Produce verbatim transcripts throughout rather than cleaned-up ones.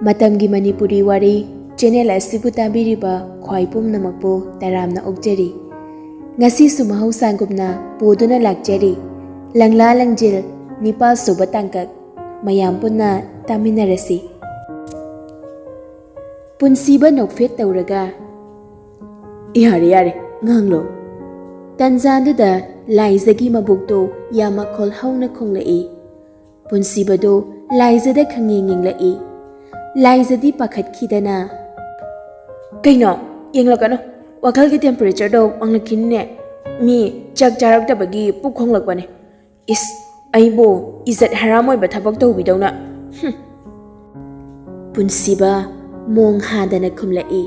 ꯃꯇꯝꯒꯤ ꯃꯅꯤꯄꯨꯔꯤ ꯋꯥꯔꯤ ꯆꯦꯅꯦꯜ ꯑꯁꯤꯕꯨ ꯇꯥꯕꯤꯔꯤꯕ ꯈ꯭ꯋꯥꯏ ꯄꯨꯝꯅꯃꯛꯄꯨ ꯇꯔꯥꯝꯅ ꯑꯣꯛꯆꯔꯤ꯫ ꯉꯁꯤꯁꯨ ꯃꯍꯧꯁꯥꯒꯨꯝꯅ ꯄꯨꯗꯨꯅ ꯂꯥꯛꯆꯔꯤ, ꯂꯪꯂꯥ ꯂꯪꯖꯤꯜ ꯅꯤꯄꯥꯜ ꯁꯨꯕ ꯇꯥꯡꯀꯛ꯫ ꯃꯌꯥꯝ ꯄꯨꯟꯅ ꯇꯥꯃꯤꯟꯅꯔꯁꯤ꯫ ꯄꯨꯟꯁꯤꯕ ꯅꯣꯛꯐꯦꯠ ꯇꯧꯔꯒ, "ꯌꯥꯔꯦ, ꯌꯥꯔꯦ, ꯉꯥꯡꯂꯣ"꯫ ꯇꯟꯖꯥꯗꯨꯗ ꯂꯥꯏꯖꯒꯤ ꯃꯕꯨꯛꯇꯨ ꯌꯥꯝ ꯃꯈꯣꯜ ꯍꯧꯅ ꯈꯣꯡꯂꯛꯏ꯫ ꯄꯨꯟꯁꯤꯕꯗꯨ ꯂꯥꯏꯖꯗ ꯈꯪꯌꯦꯡ ꯌꯦꯡꯂꯛꯏ꯫ ꯂꯥꯏꯖꯗꯤ ꯄꯥꯈꯠꯈꯤꯗꯅ, "ꯀꯩꯅꯣ? ꯌꯦꯡꯂꯛꯀꯅꯨ꯫ ꯋꯥꯈꯜꯒꯤ temperatureꯗꯣ ꯋꯥꯡꯂꯛꯈꯤꯅꯤꯅꯦ꯫ ꯃꯤ ꯆꯥꯛ ꯆꯥꯔꯛꯇꯕꯒꯤ ꯄꯨꯛ ꯈꯣꯡꯂꯛꯄꯅꯦ꯫ ꯏꯁ, ꯑꯩꯕꯨ ꯏꯖꯠ ꯍꯔꯥꯝ ꯑꯣꯏꯕ ꯊꯕꯛ ꯇꯧꯕꯤꯗꯧꯅ꯫ ꯍꯨꯝ"꯫ ꯄꯨꯟꯁꯤꯕ ꯃꯣꯡ ꯍꯥꯗꯅ ꯈꯨꯝꯂꯛꯏ,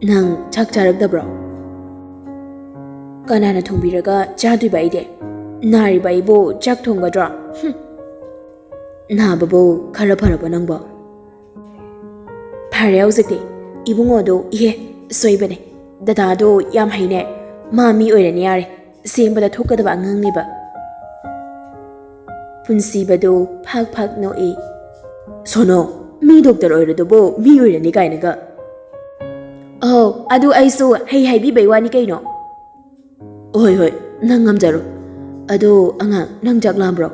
"ꯅꯪ ꯆꯥꯛ ꯆꯥꯔꯛꯇꯕ꯭ꯔꯣ?" "ꯀꯅꯥꯅ ꯊꯣꯡꯕꯤꯔꯒ ꯆꯥꯗꯣꯏꯕ ꯑꯩꯗꯤ? ꯅꯥꯔꯤꯕ ꯑꯩꯕꯨ ꯆꯥꯛ ꯊꯣꯡꯒꯗ꯭ꯔꯣ? ꯍꯨꯝ"꯫ "ꯅꯥꯕꯕꯨ ꯈꯔ ꯐꯔꯕꯣ ꯅꯪꯕꯣ?" "ꯐꯔꯦ ꯍꯧꯖꯤꯛꯇꯤ꯫ ꯏꯕꯨꯡꯉꯣꯗꯣ, ꯏꯍꯦ, ꯁꯣꯏꯕꯅꯦ꯫ ꯗꯗꯥꯗꯣ ꯌꯥꯝ ꯍꯩꯅꯦ꯫ ꯃꯥ ꯃꯤ ꯑꯣꯏꯔꯅꯤ ꯌꯥꯔꯦ꯫ ꯁꯦꯝꯕꯗ ꯊꯣꯛꯀꯗꯕ ꯑꯉꯥꯡꯅꯦꯕ"꯫ ꯄꯨꯟꯁꯤꯕꯗꯨ ꯐꯥꯛ ꯐꯥꯛ ꯅꯣꯛꯏ꯫ "ꯁꯣꯅꯣ, ꯃꯤ ꯗꯣꯛꯇꯔ ꯑꯣꯏꯔꯗꯨꯕꯨ ꯃꯤ ꯑꯣꯏꯔꯅꯤ ꯀꯥꯏꯅꯒ"꯫ "ꯑꯧ, ꯑꯗꯨ ꯑꯩꯁꯨ ꯍꯩ ꯍꯥꯏꯕꯤꯕꯩ ꯋꯥꯅꯤ ꯀꯩꯅꯣ"꯫ "ꯍꯣꯏ, ꯍꯣꯏ, ꯅꯪ ꯉꯝꯖꯔꯣ꯫ ꯑꯗꯣ ꯑꯉꯥꯡ, ꯅꯪ ꯆꯥꯛ ꯂꯥꯝꯕ꯭ꯔꯣ?"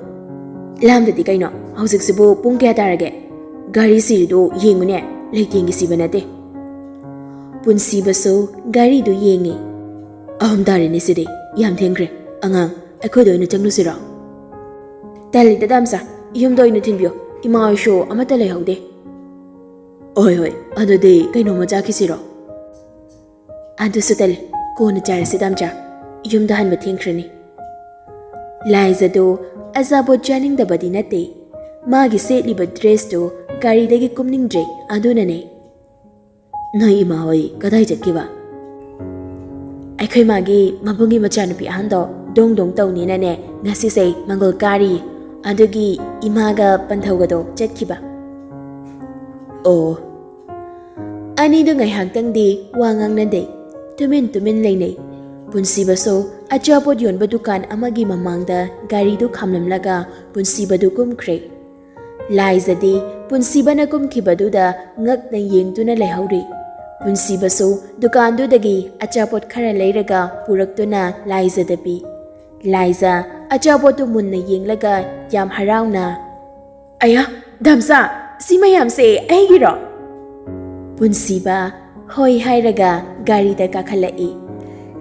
"ꯂꯥꯝꯗꯗꯤ ꯀꯩꯅꯣ? ꯍꯧꯖꯤꯛꯁꯤꯕꯨ ꯄꯨꯡ ꯀꯌꯥ ꯇꯥꯔꯒꯦ? ꯘꯔꯤ ꯁꯤꯔꯤꯗꯣ ꯌꯦꯡꯉꯨꯅꯦ, ꯂꯩꯇꯦꯡꯒꯤ ꯁꯤꯕ ꯅꯠꯇꯦ"꯫ ꯄꯨꯟꯁꯤꯕꯁꯨ ꯘꯔꯤꯗꯨ ꯌꯦꯡꯉꯤ꯫ "ꯑꯍꯨꯝ ꯇꯥꯔꯦꯅꯦ ꯁꯤꯗꯤ, ꯌꯥꯝ ꯊꯦꯡꯈ꯭ꯔꯦ꯫ ꯑꯉꯥꯡ, ꯑꯩꯈꯣꯏꯗ ꯑꯣꯏꯅ ꯆꯪꯂꯨꯁꯤꯔꯣ?" "ꯇꯜꯂꯤꯗ ꯗꯥꯝꯆꯥ, ꯌꯨꯝꯗ ꯑꯣꯏꯅ ꯊꯤꯟꯕꯤꯌꯣ, ꯏꯃꯥ ꯍꯣꯏꯁꯨ ꯑꯃꯠꯇ ꯂꯩꯍꯧꯗꯦ"꯫ "ꯍꯣꯏ, ꯍꯣꯏ, ꯑꯗꯨꯗꯤ ꯀꯩꯅꯣꯝꯃ ꯆꯥꯈꯤꯁꯤꯔꯣ?" "ꯑꯗꯨꯁꯨ ꯇꯜꯂꯤ, ꯀꯣꯟꯅ ꯆꯥꯔꯁꯤ ꯗꯥꯝꯆꯥ, ꯌꯨꯝꯗ ꯍꯟꯕ ꯊꯦꯡꯈ꯭ꯔꯅꯤ"꯫ ꯂꯥꯏꯖꯗꯨ ꯑꯆꯥꯄꯣꯠ ꯆꯥꯅꯤꯡꯗꯕꯗꯤ ꯅꯠꯇꯦ, ꯃꯥꯒꯤ ꯁꯦꯠꯂꯤꯕ dressꯇꯨ ꯒꯥꯔꯤꯗꯒꯤ ꯀꯨꯝꯅꯤꯡꯗ꯭ꯔꯦ, ꯑꯗꯨꯅꯅꯦ꯫ "ꯅꯣꯏ ꯏꯃꯥ ꯍꯣꯏ ꯀꯗꯥꯏ ꯆꯠꯈꯤꯕ?" "ꯑꯩꯈꯣꯏ ꯃꯥꯒꯤ ꯃꯕꯨꯡꯒꯤ ꯃꯆꯥꯅꯨꯄꯤ ꯑꯍꯟꯗꯣ ꯗꯣꯡ ꯗꯣꯡ ꯇꯧꯅꯤꯅꯅꯦ, ꯉꯁꯤꯁꯦ ꯃꯪꯒꯣꯜ ꯀꯥꯔꯤ, ꯑꯗꯨꯒꯤ ꯏꯃꯥꯒ ꯄꯟꯊꯧꯒꯗꯣ ꯆꯠꯈꯤꯕ"꯫ "ꯑꯣ"꯫ ꯑꯅꯤꯗꯨ ꯉꯥꯏꯍꯥꯛꯇꯪꯗꯤ ꯋꯥ ꯉꯥꯡꯅꯗꯦ, ꯇꯨꯃꯤꯟ ꯇꯨꯃꯤꯟ ꯂꯩꯅꯩ꯫ ꯄꯨꯟꯁꯤꯕꯁꯨ ꯑꯆꯥꯄꯣꯠ ꯌꯣꯟꯕ ꯗꯨꯀꯥꯟ ꯑꯃꯒꯤ ꯃꯃꯥꯡꯗ ꯒꯥꯔꯤꯗꯨ ꯈꯥꯝꯂꯝꯂꯒ ꯄꯨꯟꯁꯤꯕꯗꯨ ꯀꯨꯝꯈ꯭ꯔꯦ꯫ ꯂꯥꯏꯖꯗꯤ ꯄꯨꯟꯁꯤꯕꯅ ꯀꯨꯝꯈꯤꯕꯗꯨꯗ ꯉꯛꯅ ꯌꯦꯡꯗꯨꯅ ꯂꯩꯍꯧꯔꯤ꯫ ꯄꯨꯟꯁꯤꯕꯁꯨ ꯗꯨꯀꯥꯟꯗꯨꯗꯒꯤ ꯑꯆꯥꯄꯣꯠ ꯈꯔ ꯂꯩꯔꯒ ꯄꯨꯔꯛꯇꯨꯅ ꯂꯥꯏꯖꯗ ꯄꯤ꯫ ꯂꯥꯏꯖ ꯑꯆꯥꯄꯣꯠꯇꯨ ꯃꯨꯟꯅ ꯌꯦꯡꯂꯒ ꯌꯥꯝ ꯍꯔꯥꯎꯅ, "ꯑꯌꯥ, ꯗꯥꯝꯆꯥ, ꯁꯤ ꯃꯌꯥꯝꯁꯦ ꯑꯩꯒꯤꯔꯣ?" ꯄꯨꯟꯁꯤꯕ ꯍꯣꯏ ꯍꯥꯏꯔꯒ ꯒꯥꯔꯤꯗ ꯀꯥꯈꯠꯂꯛꯏ꯫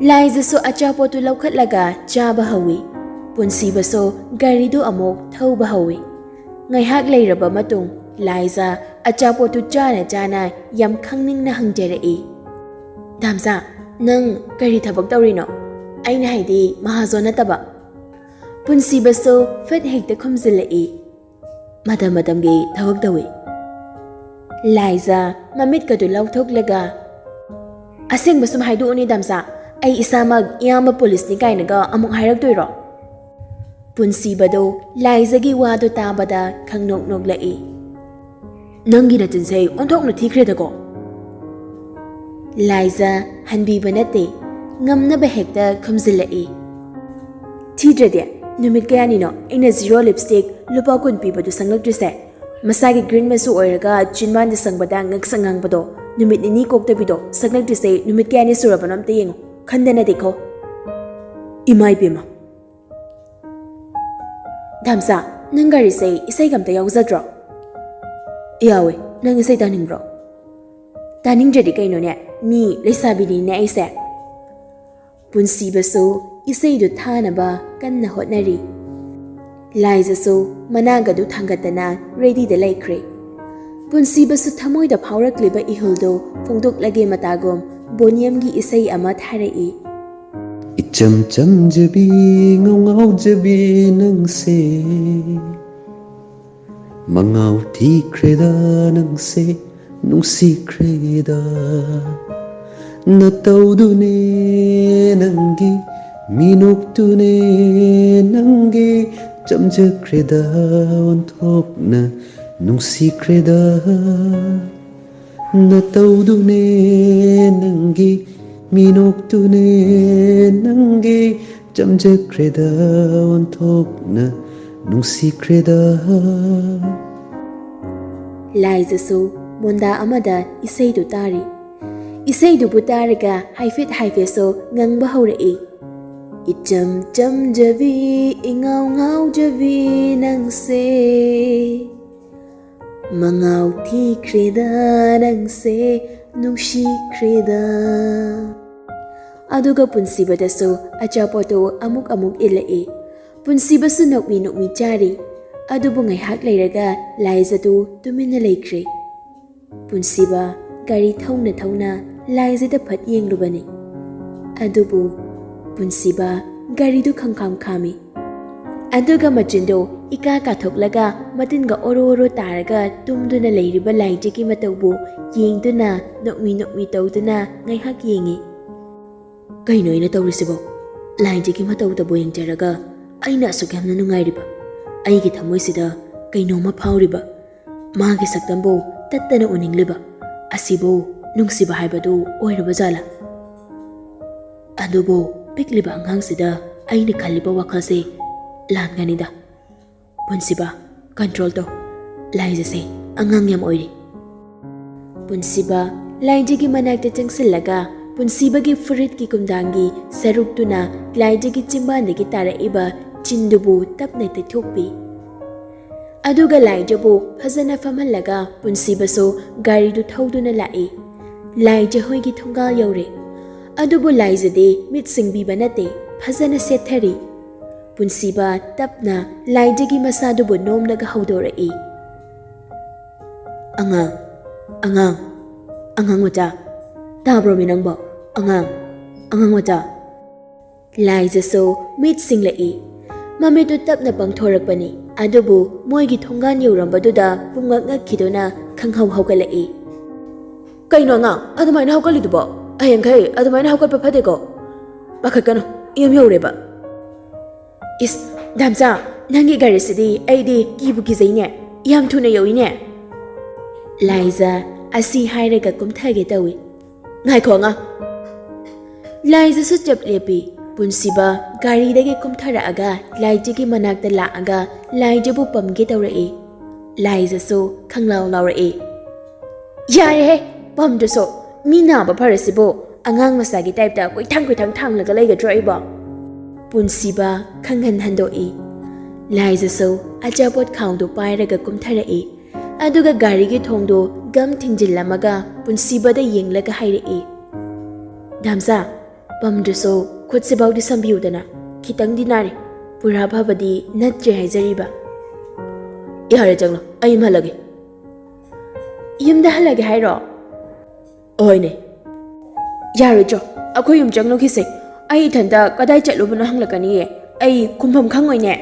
ꯂꯥꯏꯖꯁꯨ ꯑꯆꯥꯄꯣꯠꯇꯨ ꯂꯧꯈꯠꯂꯒ ꯆꯥꯕ ꯍꯧꯏ꯫ ꯄꯨꯟꯁꯤꯕꯁꯨ ꯒꯥꯔꯤꯗꯨ ꯑꯃꯨꯛ ꯊꯧꯕ ꯍꯧꯏ꯫ ꯉꯥꯏꯍꯥꯛ ꯂꯩꯔꯕ ꯃꯇꯨꯡ ꯂꯥꯏꯖ ꯑꯆꯥꯄꯣꯠꯇꯨ ꯆꯥꯅ ꯆꯥꯅ ꯌꯥꯝ ꯈꯪꯅꯤꯡꯅ ꯍꯪꯖꯔꯛꯏ, "ꯗꯥꯝꯆꯥ, ꯅꯪ ꯀꯔꯤ ꯊꯕꯛ ꯇꯧꯔꯤꯅꯣ? ꯑꯩꯅ ꯍꯥꯏꯗꯤ ꯃꯍꯥꯖꯣꯟ ꯅꯠꯇꯕ?" ꯄꯨꯟꯁꯤꯕꯁꯨ ꯐꯠ ꯍꯦꯛꯇ ꯈꯨꯝꯖꯤꯜꯂꯛꯏ, "ꯃꯇꯝ ꯃꯇꯝꯒꯤ ꯊꯕꯛ ꯇꯧꯏ꯫" ꯂꯥꯏꯖ ꯃꯃꯤꯠꯀꯗꯨ ꯂꯥꯎꯊꯣꯛꯂꯒ, "ꯑꯁꯦꯡꯕ ꯁꯨꯝ ꯍꯥꯏꯗꯣꯛꯎꯅꯦ ꯗꯥꯝꯆꯥ, ꯑꯩ ꯏꯁꯥꯃꯛ ꯏꯌꯥꯝꯕ ꯄꯨꯂꯤꯁꯅꯤ ꯀꯥꯏꯅꯒ ꯑꯃꯨꯛ ꯍꯥꯏꯔꯛꯇꯣꯏꯔꯣ?" ꯄꯨꯟꯁꯤꯕꯗꯣ ꯂꯥꯏꯖꯒꯤ ꯋꯥꯗꯨ ꯇꯥꯕꯗ ꯈꯪꯅꯣꯛ ꯅꯣꯛꯂꯛꯏ꯫ "ꯅꯪꯒꯤ ꯅꯆꯤꯟꯁꯦ ꯑꯣꯟꯊꯣꯛꯅ ꯊꯤꯈ꯭ꯔꯦꯗꯀꯣ!" ꯂꯥꯏꯖ ꯍꯟꯕꯤꯕ ꯅꯠꯇꯦ, ꯉꯝꯅꯕ ꯍꯦꯛꯇ ꯈꯨꯝꯖꯤꯜꯂꯛꯏ꯫ "ꯊꯤꯗ꯭ꯔꯗꯤ? ꯅꯨꯃꯤꯠ ꯀꯌꯥꯅꯤꯅꯣ ꯑꯩꯅ zero lipstick ꯂꯨꯄꯥ ꯀꯨꯟ ꯄꯤꯕꯗꯨ ꯁꯪꯂꯛꯇ꯭ꯔꯤꯁꯦ? ꯃꯁꯥꯒꯤ green ꯃꯆꯨ ꯑꯣꯏꯔꯒ ꯆꯤꯟꯕꯥꯟꯗ ꯁꯪꯕꯗ ꯉꯛꯁꯪ ꯉꯥꯡꯕꯗꯣ, ꯅꯨꯃꯤꯠ ꯅꯤꯅꯤ ꯀꯣꯛꯇꯕꯤꯗꯣ ꯁꯪꯂꯛꯇ꯭ꯔꯤꯁꯦ ꯅꯨꯃꯤꯠ ꯀꯌꯥꯅꯤ ꯁꯨꯔꯕꯅꯣ ꯑꯝꯇ ꯌꯦꯡꯉꯣ, ꯈꯟꯗꯅꯗꯤꯀꯣ꯫" ꯏꯃꯥ ꯏꯕꯦꯝꯃ! "ꯗꯥꯝꯆꯥ, ꯅꯪ ꯒꯥꯔꯤꯁꯦ ꯏꯁꯩꯒ ꯑꯝꯇ ꯌꯥꯎꯖꯗ꯭ꯔꯣ?" "ꯌꯥꯎꯋꯦ, ꯅꯪ ꯏꯁꯩ ꯇꯥꯅꯤꯡꯕ꯭ꯔꯣ?" "ꯇꯥꯅꯤꯡꯗ꯭ꯔꯗꯤ ꯀꯩꯅꯣꯅꯦ, ꯃꯤ ꯂꯩꯁꯥꯕꯤꯅꯤꯅꯦ ꯑꯩꯁꯦ꯫" ꯄꯨꯟꯁꯤꯕꯁꯨ ꯏꯁꯩꯗꯨ ꯊꯥꯅꯕ ꯀꯟꯅ ꯍꯣꯠꯅꯔꯤ꯫ ꯂꯥꯏꯖꯁꯨ ꯃꯅꯥꯒꯗꯨ ꯊꯥꯡꯒꯠꯇꯅ ready ꯗ ꯂꯩꯈ꯭ꯔꯦ꯫ ꯄꯨꯟꯁꯤꯕꯁꯨ ꯊꯃꯣꯏꯗ ꯐꯥꯎꯔꯛꯂꯤꯕ ꯏꯍꯨꯜꯗꯨ ꯐꯣꯡꯗꯣꯛꯂꯒꯦ ꯃꯇꯥꯒꯨꯝ ꯕꯣꯅꯤꯌꯝꯒꯤ ꯏꯁꯩ ꯑꯃ ꯊꯥꯔꯛꯏ꯫ ꯏꯆꯝ ꯆꯝꯖꯕꯤ, ꯉꯧꯉꯥꯎꯖꯕꯤ ꯅꯪꯁꯦ, ꯃꯉꯥꯎ ꯊꯤꯈ꯭ꯔꯦꯗ ꯅꯪꯁꯦ, ꯅꯨꯡꯁꯤꯈ꯭ꯔꯦꯗ꯫ ꯅꯇꯧꯗꯨꯅꯦ ꯅꯪꯒꯤ, ꯃꯤꯅꯣꯛꯇꯨꯅꯦ ꯅꯪꯒꯤ, ꯆꯝꯖꯈ꯭ꯔꯦꯗ ꯑꯣꯟꯊꯣꯛꯅ, ꯅꯨꯡꯁꯤꯈ꯭ꯔꯦꯗ꯫ ꯅꯇꯧꯗꯨꯅꯦ ꯅꯪꯒꯤ, ꯃꯤꯅꯣꯛꯇꯨꯅꯦ ꯅꯪꯒꯤ, ꯆꯝꯖꯈ꯭ꯔꯦꯗ ꯑꯣꯟꯊꯣꯛꯅ, ꯅꯨꯡꯁꯤꯈ꯭ꯔꯦꯗ꯫ ꯂꯥꯏꯖꯁꯨ ꯃꯣꯟꯗꯥ ꯑꯃꯗ ꯏꯁꯩꯗꯨ ꯇꯥꯔꯤ꯫ ꯏꯁꯩꯗꯨꯕꯨ ꯇꯥꯔꯒ ꯍꯥꯏꯐꯦꯠ ꯍꯥꯏꯐꯦꯠꯁꯨ ꯉꯪꯕ ꯍꯧꯔꯛꯏ꯫ "ꯏꯆꯝ ꯆꯝꯖꯕꯤ ꯏꯉꯥꯎ ꯉꯥꯎꯖꯕꯤ ꯅꯪꯁꯦ, ꯃꯉꯥꯎ ꯊꯤꯈ꯭ꯔꯦꯗ ꯅꯪꯁꯦ ꯅꯨꯡꯁꯤꯈ꯭ꯔꯦꯗ"꯫ ꯑꯗꯨꯒ ꯄꯨꯟꯁꯤꯕꯗꯁꯨ ꯑꯆꯥꯄꯣꯠꯇꯨ ꯑꯃꯨꯛ ꯑꯃꯨꯛ ꯏꯜꯂꯛꯏ꯫ ꯄꯨꯟꯁꯤꯕꯁꯨ ꯅꯣꯛꯃꯤ ꯅꯣꯛꯃꯤ ꯆꯥꯔꯤ꯫ ꯑꯗꯨꯕꯨ ꯉꯥꯏꯍꯥꯛ ꯂꯩꯔꯒ ꯂꯥꯏꯖꯗꯨ ꯇꯨꯃꯤꯟꯅ ꯂꯩꯈ꯭ꯔꯦ꯫ ꯄꯨꯟꯁꯤꯕ ꯒꯥꯔꯤ ꯊꯧꯅ ꯊꯧꯅ ꯂꯥꯏꯖꯗ ꯐꯠ ꯌꯦꯡꯂꯨꯕꯅꯤ꯫ ꯑꯗꯨꯕꯨ ꯄꯨꯟꯁꯤꯕ ꯒꯥꯔꯤꯗꯨ ꯈꯪꯈꯥꯝ ꯈꯥꯝꯃꯤ꯫ ꯑꯗꯨꯒ ꯃꯆꯤꯟꯗꯨ ꯏꯀꯥ ꯀꯥꯊꯣꯛꯂꯒ ꯃꯇꯤꯟꯒ ꯑꯣꯔꯣ ꯑꯣꯔꯣ ꯇꯥꯔꯒ ꯇꯨꯝꯗꯨꯅ ꯂꯩꯔꯤꯕ ꯂꯥꯏꯖꯒꯤ ꯃꯇꯧꯕꯨ ꯌꯦꯡꯗꯨꯅ ꯅꯣꯛꯃꯤ ꯅꯣꯛꯃꯤ ꯇꯧꯗꯨꯅ ꯉꯥꯏꯍꯥꯛ ꯌꯦꯡꯉꯤ꯫ "ꯀꯩꯅꯣ ꯑꯩꯅ ꯇꯧꯔꯤꯁꯤꯕꯣ? ꯂꯥꯏꯖꯒꯤ ꯃꯇꯧꯗꯕꯨ ꯌꯦꯡꯖꯔꯒ ꯑꯩꯅ ꯑꯁꯨꯛ ꯌꯥꯝꯅ ꯅꯨꯡꯉꯥꯏꯔꯤꯕ? ꯑꯩꯒꯤ ꯊꯃꯣꯏꯁꯤꯗ ꯀꯩꯅꯣꯝꯃ ꯐꯥꯎꯔꯤꯕ? ꯃꯥꯒꯤ ꯁꯛꯇꯝꯕꯨ ꯇꯠꯇꯅ ꯎꯅꯤꯡꯂꯤꯕ? ꯑꯁꯤꯕꯨ ꯅꯨꯡꯁꯤꯕ ꯍꯥꯏꯕꯗꯨ ꯑꯣꯏꯔꯕ ꯖꯥꯠꯂꯥ? ꯑꯗꯨꯕꯨ ꯄꯤꯛꯂꯤꯕ ꯑꯉꯥꯡꯁꯤꯗ ꯑꯩꯅ ꯈꯜꯂꯤꯕ ꯋꯥꯈꯜꯁꯦ ꯂꯥꯟꯒꯅꯤꯗ꯫ ꯄꯨꯟꯁꯤꯕ, ꯀꯟꯇ꯭ꯔꯣꯜ ꯇꯧ꯫ ꯂꯥꯏꯖꯁꯦ ꯑꯉꯥꯡ ꯌꯥꯝ ꯑꯣꯏꯔꯤ"꯫ ꯄꯨꯟꯁꯤꯕ ꯂꯥꯏꯖꯒꯤ ꯃꯅꯥꯛꯇ ꯆꯪꯁꯤꯜꯂꯒ ꯄꯨꯟꯁꯤꯕꯒꯤ ꯐꯨꯔꯤꯠꯀꯤ ꯀꯨꯝꯗꯥꯡꯒꯤ ꯁꯔꯨꯛꯇꯨꯅ ꯂꯥꯏꯖꯒꯤ ꯆꯤꯝꯕꯥꯟꯗꯒꯤ ꯇꯥꯔꯛꯏꯕ ꯆꯤꯟꯗꯨꯕꯨ ꯇꯞꯅ ꯇꯩꯊꯣꯛꯄꯤ꯫ ꯑꯗꯨꯒ ꯂꯥꯏꯖꯕꯨ ꯐꯖꯅ ꯐꯝꯍꯜꯂꯒ ꯄꯨꯟꯁꯤꯕꯁꯨ ꯒꯥꯔꯤꯗꯨ ꯊꯧꯗꯨꯅ ꯂꯥꯛꯏ꯫ ꯂꯥꯏꯖ ꯍꯣꯏꯒꯤ ꯊꯣꯡꯒꯥꯜ ꯌꯧꯔꯦ꯫ ꯑꯗꯨꯕꯨ ꯂꯥꯏꯖꯗꯤ ꯃꯤꯠ ꯁꯤꯡꯕꯤꯕ ꯅꯠꯇꯦ, ꯐꯖꯅ ꯁꯦꯠꯊꯔꯤ꯫ ꯄꯨꯟꯁꯤꯕ ꯇꯞꯅ ꯂꯥꯏꯖꯒꯤ ꯃꯁꯥꯗꯨꯕꯨ ꯅꯣꯝꯂꯒ ꯍꯧꯗꯣꯔꯛꯏ꯫ "ꯑꯉꯥꯡ, ꯑꯉꯥꯡ, ꯑꯉꯥꯡ ꯃꯆꯥ, ꯇꯥꯕ꯭ꯔꯣꯃꯤ ꯅꯪꯕꯣ? ꯑꯉꯥꯡ, ꯑꯉꯥꯡ ꯃꯆꯥ"꯫ ꯂꯥꯏꯖꯁꯨ ꯃꯤꯠ ꯁꯤꯡꯂꯛꯏ꯫ ꯃꯃꯤꯠꯇꯨ ꯇꯞꯅ ꯄꯥꯡꯊꯣꯔꯛꯄꯅꯤ, ꯑꯗꯨꯕꯨ ꯃꯣꯏꯒꯤ ꯊꯣꯡꯒꯥꯟ ꯌꯧꯔꯝꯕꯗꯨꯗ ꯄꯨꯡꯉꯛ ꯉꯛꯈꯤꯗꯨꯅ ꯈꯪꯍꯧ ꯍꯧꯒꯠꯂꯛꯏ꯫ "ꯀꯩꯅꯣ ꯑꯉꯥꯡ, ꯑꯗꯨꯃꯥꯏꯅ ꯍꯧꯒꯠꯂꯤꯗꯨꯕꯣ? ꯍꯌꯦꯡꯈꯩ ꯑꯗꯨꯃꯥꯏꯅ ꯍꯧꯒꯠꯄ ꯐꯠꯇꯦꯀꯣ꯫ ꯄꯥꯈꯠꯀꯅꯨ, ꯌꯨꯝ ꯌꯧꯔꯦꯕ"꯫ "ꯏꯁ, ꯗꯥꯝꯆꯥ, ꯅꯪꯒꯤ ꯒꯥꯔꯤꯁꯤꯗꯤ ꯑꯩꯗꯤ ꯀꯤꯕꯨ ꯀꯤꯖꯩꯅꯦ꯫ ꯌꯥꯝ ꯊꯨꯅ ꯌꯧꯏꯅꯦ"꯫ ꯂꯥꯏꯖ ꯑꯁꯤ ꯍꯥꯏꯔꯒ ꯀꯨꯝꯊꯒꯦ ꯇꯧꯏ꯫ "ꯉꯥꯏꯈꯣ ꯑꯉꯥꯡ"꯫ ꯂꯥꯏꯖꯁꯨ ꯆꯞ ꯂꯦꯞꯄꯤ꯫ ꯄꯨꯟꯁꯤꯕ ꯒꯥꯔꯤꯗꯒꯤ ꯀꯨꯝꯊꯔꯛꯑꯒ ꯂꯥꯏꯖꯒꯤ ꯃꯅꯥꯛꯇ ꯂꯥꯛꯑꯒ ꯂꯥꯏꯖꯕꯨ ꯄꯝꯒꯦ ꯇꯧꯔꯛꯏ꯫ ꯂꯥꯏꯖꯁꯨ ꯈꯪꯂꯥꯎ ꯂꯥꯎꯔꯛꯏ꯫ "ꯌꯥꯔꯦꯍꯦ, ꯄꯝꯗ꯭ꯔꯁꯨ꯫ ꯃꯤ ꯅꯥꯕ ꯐꯔꯁꯤꯕꯨ ꯑꯉꯥꯡ ꯃꯆꯥꯒꯤ ꯇꯥꯏꯞꯇ ꯀꯣꯏꯊꯥꯡ ꯀꯣꯏꯊꯥꯡ ꯊꯥꯡꯂꯒ ꯂꯩꯒꯗ꯭ꯔꯣ ꯑꯩꯕꯣ?" ꯄꯨꯟꯁꯤꯕ ꯈꯪꯍꯟ ꯍꯟꯗꯣꯛꯏ꯫ ꯂꯥꯏꯖꯁꯨ ꯑꯆꯥꯄꯣꯠ ꯈꯥꯎꯗꯨ ꯄꯥꯏꯔꯒ ꯀꯨꯝꯊꯔꯛꯏ꯫ ꯑꯗꯨꯒ ꯒꯥꯔꯤꯒꯤ ꯊꯣꯡꯗꯨ ꯒꯝ ꯊꯤꯡꯖꯤꯜꯂꯝꯃꯒ ꯄꯨꯟꯁꯤꯕꯗ ꯌꯦꯡꯂꯒ ꯍꯥꯏꯔꯛꯏ, "ꯗꯥꯝꯆꯥ, ꯄꯝꯗ꯭ꯔꯁꯨ ꯈꯨꯠꯁꯤꯐꯥꯎꯗꯤ ꯁꯝꯕꯤꯌꯨꯗꯅ꯫ ꯈꯤꯇꯪꯗꯤ ꯅꯥꯔꯤ꯫ ꯄꯨꯔꯥ ꯐꯕꯗꯤ ꯅꯠꯇ꯭ꯔꯦ ꯍꯥꯏꯖꯔꯤꯕ꯫" "ꯌꯥꯔꯦ, ꯆꯪꯂꯣ, ꯑꯩ ꯑꯃ ꯍꯜꯂꯒꯦ꯫" "ꯌꯨꯝꯗ ꯍꯜꯂꯒꯦ ꯍꯥꯏꯔꯣ?" "ꯍꯣꯏꯅꯦ꯫" "ꯌꯥꯔꯣꯏꯗ꯭ꯔꯣ? ꯑꯩꯈꯣꯏ ꯌꯨꯝ ꯆꯪꯂꯨꯈꯤꯁꯦ꯫ ꯑꯩ ꯏꯊꯟꯇ ꯀꯗꯥꯏ ꯆꯠꯂꯨꯕꯅꯣ ꯍꯪꯂꯛꯀꯅꯤꯌꯦ꯫ ꯑꯩ ꯈꯨꯝꯐꯝ ꯈꯪꯉꯣꯏꯅꯦ꯫"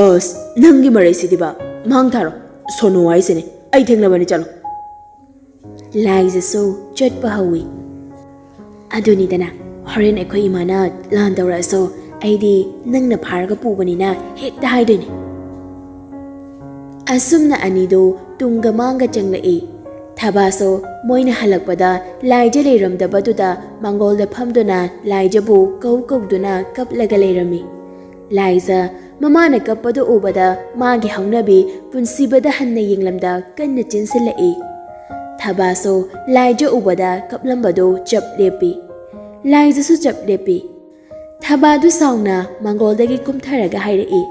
"ꯑꯁ, ꯅꯪꯒꯤ ꯃꯔꯩꯁꯤꯗꯤꯕ꯫ ꯃꯥꯡ ꯊꯥꯔꯣ꯫ ꯁꯣꯅꯨ ꯍꯥꯏꯁꯤꯅꯦ꯫ ꯑꯩ ꯊꯦꯡꯅꯕꯅꯤ, ꯆꯠꯂꯣ꯫" ꯂꯥꯏꯖꯁꯨ ꯆꯠꯄ ꯍꯧꯏ꯫ "ꯑꯗꯨꯅꯤꯗꯅ, ꯍꯣꯔꯦꯟ ꯑꯩꯈꯣꯏ ꯏꯃꯥꯅ ꯂꯥꯟ ꯇꯧꯔꯛꯑꯁꯨ ꯑꯩꯗꯤ ꯅꯪꯅ ꯐꯥꯔꯒ ꯄꯨꯕꯅꯤꯅ ꯍꯦꯛꯇ ꯍꯥꯏꯗꯣꯏꯅꯦ꯫" ꯑꯁꯨꯝꯅ ꯑꯅꯤꯗꯨ ꯇꯨꯡꯒ ꯃꯥꯡꯒ ꯆꯪꯂꯛꯏ꯫ ꯊꯕꯥꯁꯨ ꯃꯣꯏꯅ ꯍꯜꯂꯛꯄꯗ ꯂꯥꯏꯖ ꯂꯩꯔꯝꯗꯕꯗꯨꯗ ꯃꯥꯡꯒꯣꯜꯗ ꯐꯝꯗꯨꯅ ꯂꯥꯏꯖꯕꯨ ꯀꯧ ꯀꯧꯗꯨꯅ ꯀꯞꯂꯒ ꯂꯩꯔꯝꯃꯤ꯫ ꯂꯥꯏꯖ ꯃꯃꯥꯅ ꯀꯞꯄꯗꯨ ꯎꯕꯗ ꯃꯥꯒꯤ ꯍꯧꯅꯕꯤ ꯄꯨꯟꯁꯤꯕꯗ ꯍꯟꯅ ꯌꯦꯡꯂꯝꯗ ꯀꯟꯅ ꯆꯦꯟꯁꯤꯜꯂꯛꯏ꯫ ꯊꯕꯥꯁꯨ ꯂꯥꯏꯖ ꯎꯕꯗ ꯀꯞꯂꯝꯕꯗꯨ ꯆꯞ ꯂꯦꯞꯄꯤ꯫ ꯂꯥꯏꯖꯁꯨ ꯆꯞ ꯂꯦꯞꯄꯤ꯫ ꯊꯕꯥꯗꯨ ꯁꯥꯎꯅ ꯃꯥꯡꯒꯣꯜꯗꯒꯤ ꯀꯨꯝꯊꯔꯒ ꯍꯥꯏꯔꯛꯏ,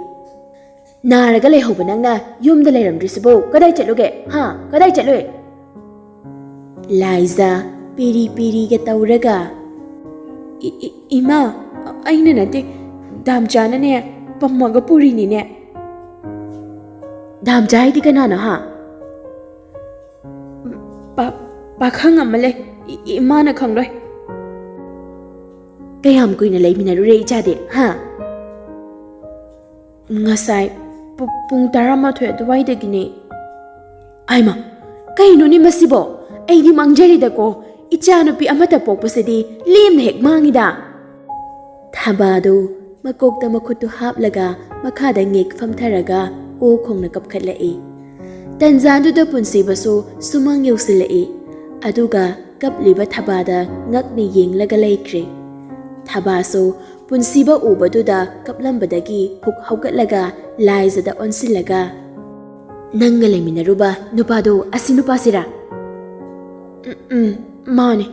"ꯅꯥꯔꯒ ꯂꯩꯍꯧꯕ ꯅꯪꯅ ꯌꯨꯝꯗ ꯂꯩꯔꯝꯗ꯭ꯔꯤꯁꯤꯕꯨ ꯀꯗꯥꯏ ꯆꯠꯂꯨꯒꯦ? ꯍꯥ? ꯀꯗꯥꯏ ꯆꯠꯂꯨꯏ?" ꯂꯥꯏꯖ ꯄꯤꯔꯤ ꯄꯤꯔꯤꯒ ꯇꯧꯔꯒ, "ꯏ-, ꯏ-, ꯏꯃꯥ, ꯑꯩꯅ ꯅꯠꯇꯦ, ꯗꯥꯝꯆꯥꯅꯅꯦ, ꯄꯝꯃꯒ ꯄꯨꯔꯤꯅꯤꯅꯦ꯫" "ꯗꯥꯝꯆꯥ ꯍꯥꯏꯗꯤ ꯀꯅꯥꯅꯣ, ꯍꯥ?" "ꯄꯥ-, ꯄꯥꯈꯪ ꯑꯃ ꯂꯩ, ꯏ-, ꯏꯃꯥꯅ ꯈꯪꯂꯣꯏ꯫" "ꯀꯌꯥꯝ ꯀꯨꯏꯅ ꯂꯩꯃꯤꯟꯅꯔꯨꯔꯦ ꯏꯆꯥꯗꯤ, ꯍꯥ?" "ꯉꯁꯥꯏ ꯄꯨ-, ꯄꯨꯡ ꯇꯔꯥꯃꯥꯊꯣꯏ ꯑꯗꯨꯋꯥꯏꯗꯒꯤꯅꯦ꯫" "ꯑꯥꯏꯃ, ꯀꯩꯅꯣꯅꯦ ꯃꯁꯤꯕꯣ? ꯑꯩꯗꯤ ꯃꯥꯡꯖꯔꯤꯗꯀꯣ꯫ ꯏꯆꯥꯅꯨꯄꯤ ꯑꯃꯠꯇ ꯄꯣꯛꯄꯁꯤꯗꯤ ꯂꯦꯝꯅ ꯍꯦꯛ ꯃꯥꯡꯉꯤꯗ꯫" ꯊꯕꯥꯗꯨ ꯃꯀꯣꯛꯇ ꯃꯈꯨꯠꯇꯨ ꯍꯥꯞꯂꯒ ꯃꯈꯥꯗ ꯉꯦꯛ ꯐꯝꯊꯔꯒ ꯑꯣ ꯈꯣꯡꯅ ꯀꯞꯈꯠꯂꯛꯏ꯫ ꯇꯟꯖꯥꯗꯨꯗ ꯄꯨꯟꯁꯤꯕꯁꯨ ꯁꯨꯃꯥꯡ ꯌꯧꯁꯤꯜꯂꯛꯏ꯫ ꯑꯗꯨꯒ ꯀꯞꯂꯤꯕ ꯊꯕꯥꯗ ꯉꯛꯅ ꯌꯦꯡꯂꯒ ꯂꯩꯈ꯭ꯔꯦ꯫ ꯊꯕꯥꯁꯨ ꯄꯨꯟꯁꯤꯕ ꯎꯕꯗꯨꯗ ꯀꯞꯂꯝꯕꯗꯒꯤ ꯐꯨꯛ ꯍꯧꯒꯠꯂꯒ ꯂꯥꯏꯖꯗ ꯑꯣꯟꯁꯤꯜꯂꯒ, "ꯅꯪꯒ ꯂꯩꯃꯤꯟꯅꯔꯨꯕ ꯅꯨꯄꯥꯗꯣ ꯑꯁꯤ ꯅꯨꯄꯥꯁꯤꯔꯥ?" "ꯎꯝ, ꯎꯝ, ꯃꯥꯅꯦ꯫